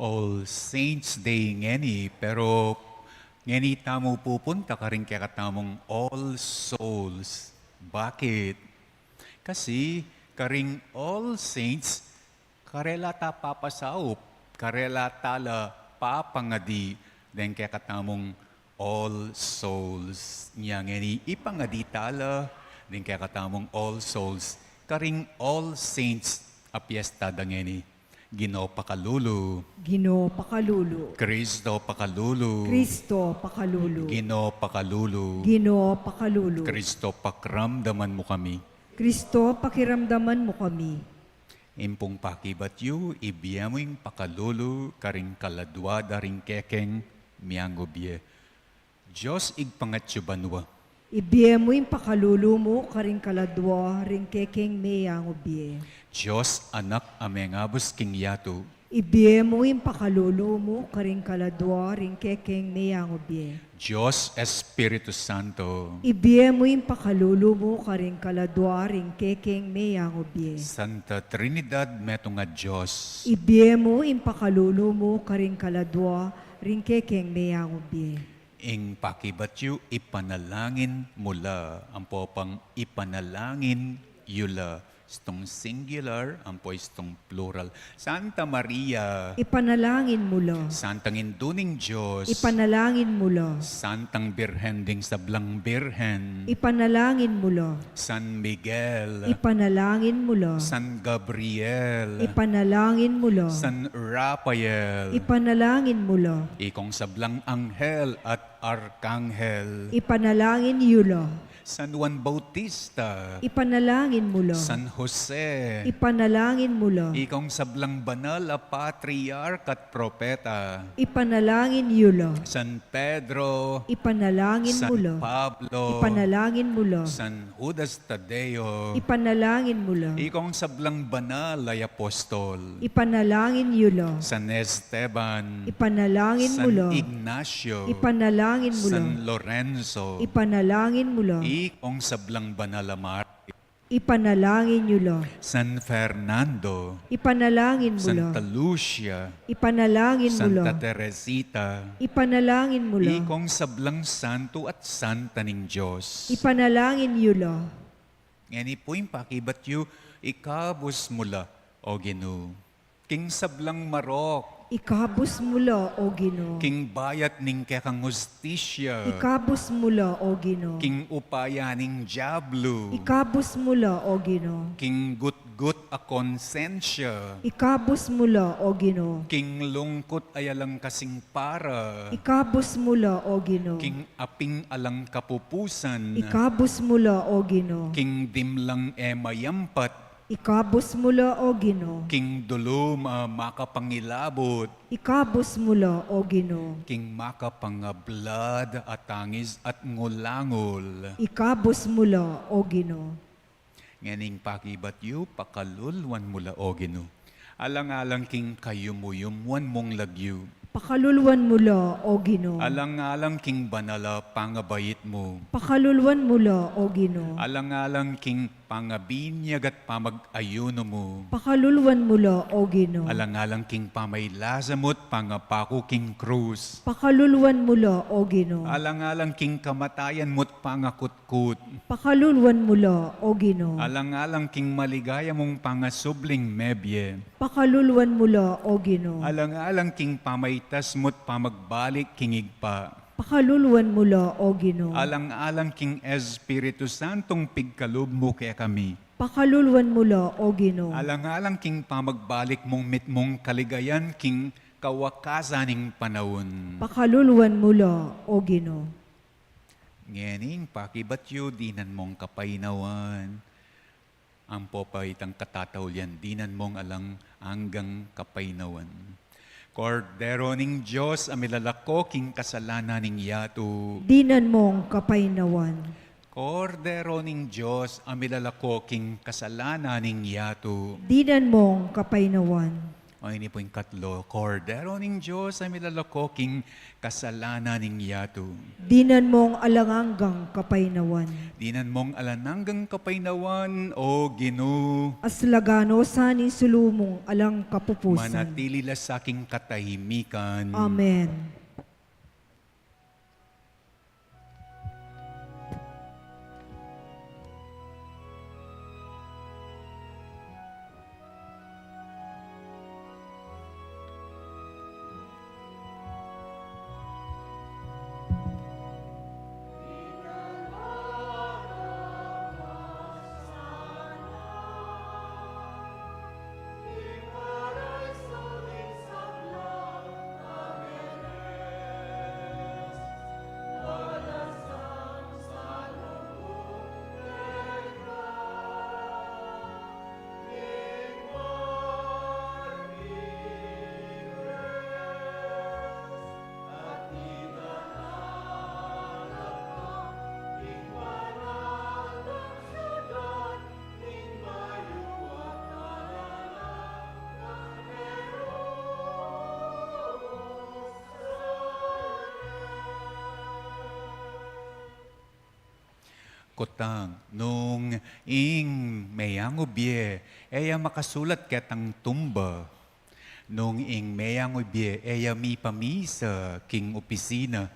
All Saints Day ngeni, pero ngeni tamu pupunta karing kekatamung All Souls. Bakit? Kasi karing All Saints, karela ta papasaup, karela ta la papangadi deng kekatamung All Souls. Nya ngeni ipangadi ta la deng kekatamung All Souls karing All Saints a piesta da ngeni. Ginu pakalulu. Ginu pakalulu. Kristo pakalulu. Kristo pakalulu. Ginu pakalulu. Ginu pakalulu. Kristo, pakiramdaman mu kami. Kristo, pakiramdaman mu kami. Ing pung pakibat yu, ibie mu ing pakalulu karing kaladua da ring kekeng meangu bie. Dios, Ibpang atsu banua, ibie mu ing pakalulu mu karing kaladua ring kekeng meangu bie. Dios, Anak a mengabus king yatu, ibie mu ing pakalulu mu karing kaladua ring kekeng meangu bie. Dios, Espiritu Santo, ibie mu ing pakalulu mu karing kaladua ring kekeng meangu bie. Santa Trinidad, metung a Dios, ibie mu ing pakalulu mu karing kaladua ring kekeng meangu bie. Ing pakibat yu, ipanalangin mu la, ampo pang ipanalangin yu la. Istung singular, ampo istung plural. Santa Maria, ipanalangin mu la. Santang Indu ning Dios, ipanalangin mu la. Santang Birhen ding sablang birhen, ipanalangin mu la. San Miguel, ipanalangin mu la. San Gabriel, ipanalangin mu la. San Rafael, ipanalangin mu la. Ikong sablang anghel at arkanghel, ipanalangin yu la. San Juan Bautista, ipanalangin mu la. San Jose, ipanalangin mu la. Ikong sablang banal a patriarka at propeta, ipanalangin yu la. San Pedro, ipanalangin mu la. San Pablo, ipanalangin mu la. San Judas Tadeo, ipanalangin mu la. Ikong sablang banal a apostol, ipanalangin yu la. San Esteban, ipanalangin mu la. San Ignacio, ipanalangin mu la. San Lorenzo, ipanalangin mu la. Ikong sablang banal a martir, ipanalangin yu la. San Fernando, ipanalangin mu la. Santa Lucia, ipanalangin mu la. Santa Teresita, ipanalangin mu la. Ikong sablang santo at santa ning Dios, ipanalangin yu la. Ngeni pu ing pakibat yu, ikabus mu la, O Ginu, king sablang marok, ikabus mu la, O Ginu. King bayat ning kekang hustisya, ikabus mu la, O Ginu. King upaya ning diablu, ikabus mu la, O Ginu. King gutgut a konsensya, ikabus mu la, O Ginu. King lungkut a alang kasing para, ikabus mu la, O Ginu. King aping alang kapupusan, ikabus mu la, O Ginu. King dimlang e mayampat, ikabus mu la, O Ginu. King dulum a makapangilabut, ikabus mu la, O Ginu. King makapangablad a tangis at ngulangul, ikabus mu la, O Ginu. Ngening pakibat yu, pakaluluan mu la, O Ginu, alang-alang king kayumuyumuan mung lagyu. Pakaluluan mu la, O Ginu. Alang-alang king banal a pangabait mu. Pakaluluan mu la, O Ginu. Alang-alang king pangabinyag at pamag-ayunu mu. Pakaluluan mu la, O Ginu. Alang-alang king pamaylasa mu't pangapaku king krus. Pakaluluan mu la, O Ginu. Alang-alang king kamatayan mu't pangakut kut. Pakaluluan mu la, O Ginu. Alang-alang king maligaya mung pangasubling mebie. Pakaluluan mu la, O Ginu. Alang-alang king pamaitas mu't pamagbalik king Ibpa. Pakaluluan mu la, O Ginu. Alang-alang king Espiritu Santong pigkalub mu kekami. Pakaluluan mu la, O Ginu. Alang-alang king pamagbalik mung mitmung kaligayan king kawakasan ning panaun. Pakaluluan mu la, O Ginu. Ngening pakibat yu, dinan mong kapaynawan. Ampo pa itang katataulian, dinan mong alang anggang kapaynawan. Kordero ning Dios, a milalako king kasalanan ning yatu. Dinan mong kapaynawan. Kordero ning Dios, a milalako king kasalanan ning yatu. Dinan mong kapaynawan. O ini pu ing katlo, Kordero ning Dios a milalako king kasalanan ning yatu. Dinan mong alang anggang kapaynawan. Dinan mong alang anggang kapaynawan, O Ginu. Aslagan no sa ning sulu mung alang kapupusan. Manatili la sa king katahimikan. Amen. Kutang, nung ing meyangu bie e ya makasulat ketang tumba, nung ing meyangu bie e ya mipamisa king opisina,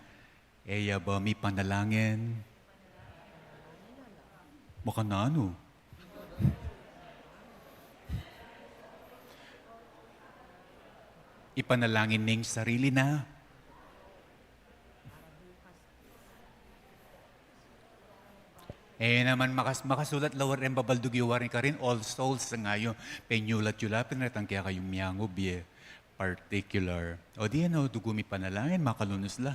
e ya ba mipanalangin? Makananu? Ipanalangin ning sarili na. E naman makas-, makasulat la reng babaldug yu, waring karin All Souls, ngayu, penyulat yu la pin retang kekayung meyangu bie particular. O di, e na dugu mipanalangin, makalunus la.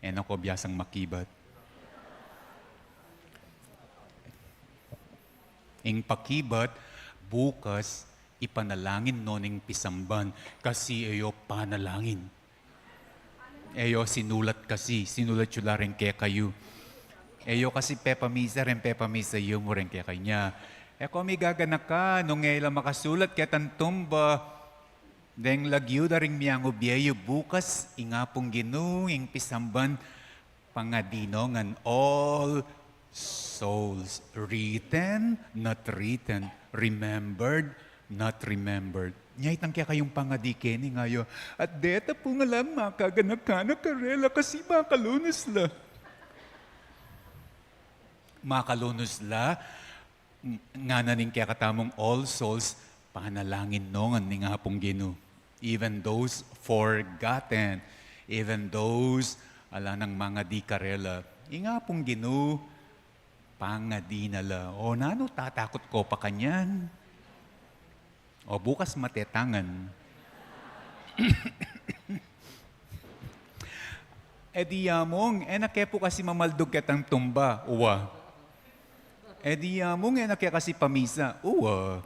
E na ko biasang makibat. Ing pakibat, bukas, ipanalangin no ning pisamban, kasi e yo panalangin. E yo sinulat kasi, sinulat yu la reng kekayu. E yo kasi pepamisa reng pepamisa yu mu reng kekayu nya. E ko migaganaka, nung e la makasulat ketang tumba, deng lagyu da ring meyangu bie yu bukas, ing Apung Ginu, ing pisamban, pangadi no ngan All Souls, written, not written, remembered, not remembered. Nya itang kekayung pangadi keni ngayu, at deta pu ngalang makaganaka na karela kasi makalunus la. Makalunus la, ng-, ngana ning kekatamung All Souls, panalangin no ngan ning Apung Ginu. Even those forgotten, even those ala nang mangadi karela, ing Apung Ginu, pangadi na la. O nanu tatakut ko pa kanyan? O bukas matetangan. E di yamung, e na ke pu kasi mamaldug ketang tumba, uwa. E di yamung, e na ke kasi pamisa, uwa.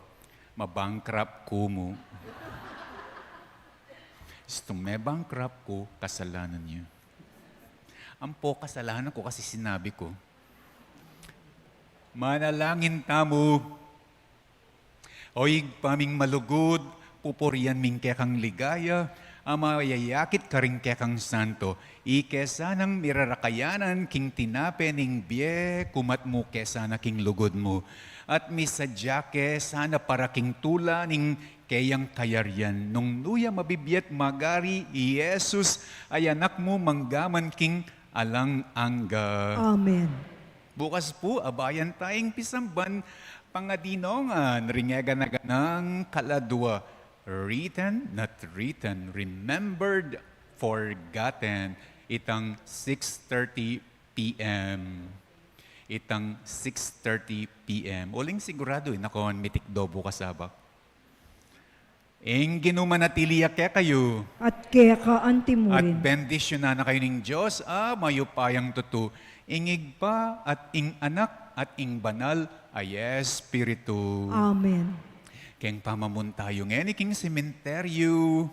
Ma-bankrupt ku mu. Istung me-bankrupt ku, kasalanan yu. Ampo kasalanan ku kasi sinabi ku. Manalangin tamu. O Ibpa ming malugud, pupurian ming kekang ligaya, a mayayakit karing kekang santo, ike sanang mirarakayanan king tinape ning bie, kumat mu ke sana king lugud mu. At misadya ke sana para king tula ning keyang kayarian, nung nu ya mabibie at magari i Jesus a Anak mu mangga man king alang angga. Amen. Bukas pu, abayan taya ing pisamban, pangadi no ngan ring e gana-ganang kaladua, written, not written, remembered, forgotten, itang six thirty P M. Itang six thirty P M. Uling siguradu, e na ko mitikdo bukas abak. Ing Ginu manatili ya kekayu. At keka antimurin. At bendisyunan na kayu ning Dios a mayupayang tutu, ing Ibpa at ing Anak at ing Banal a Espiritu. Amen. Keng pamamunta yu ngeni king sementeryu,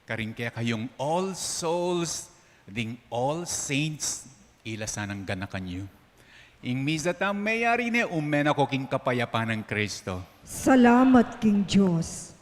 karing kekayung All Souls, ding All Saints, ila sanang ganakan yu. Ing misa tang meyari ne, ume na ko king kapayapan nang Kristo. Salamat king Dios.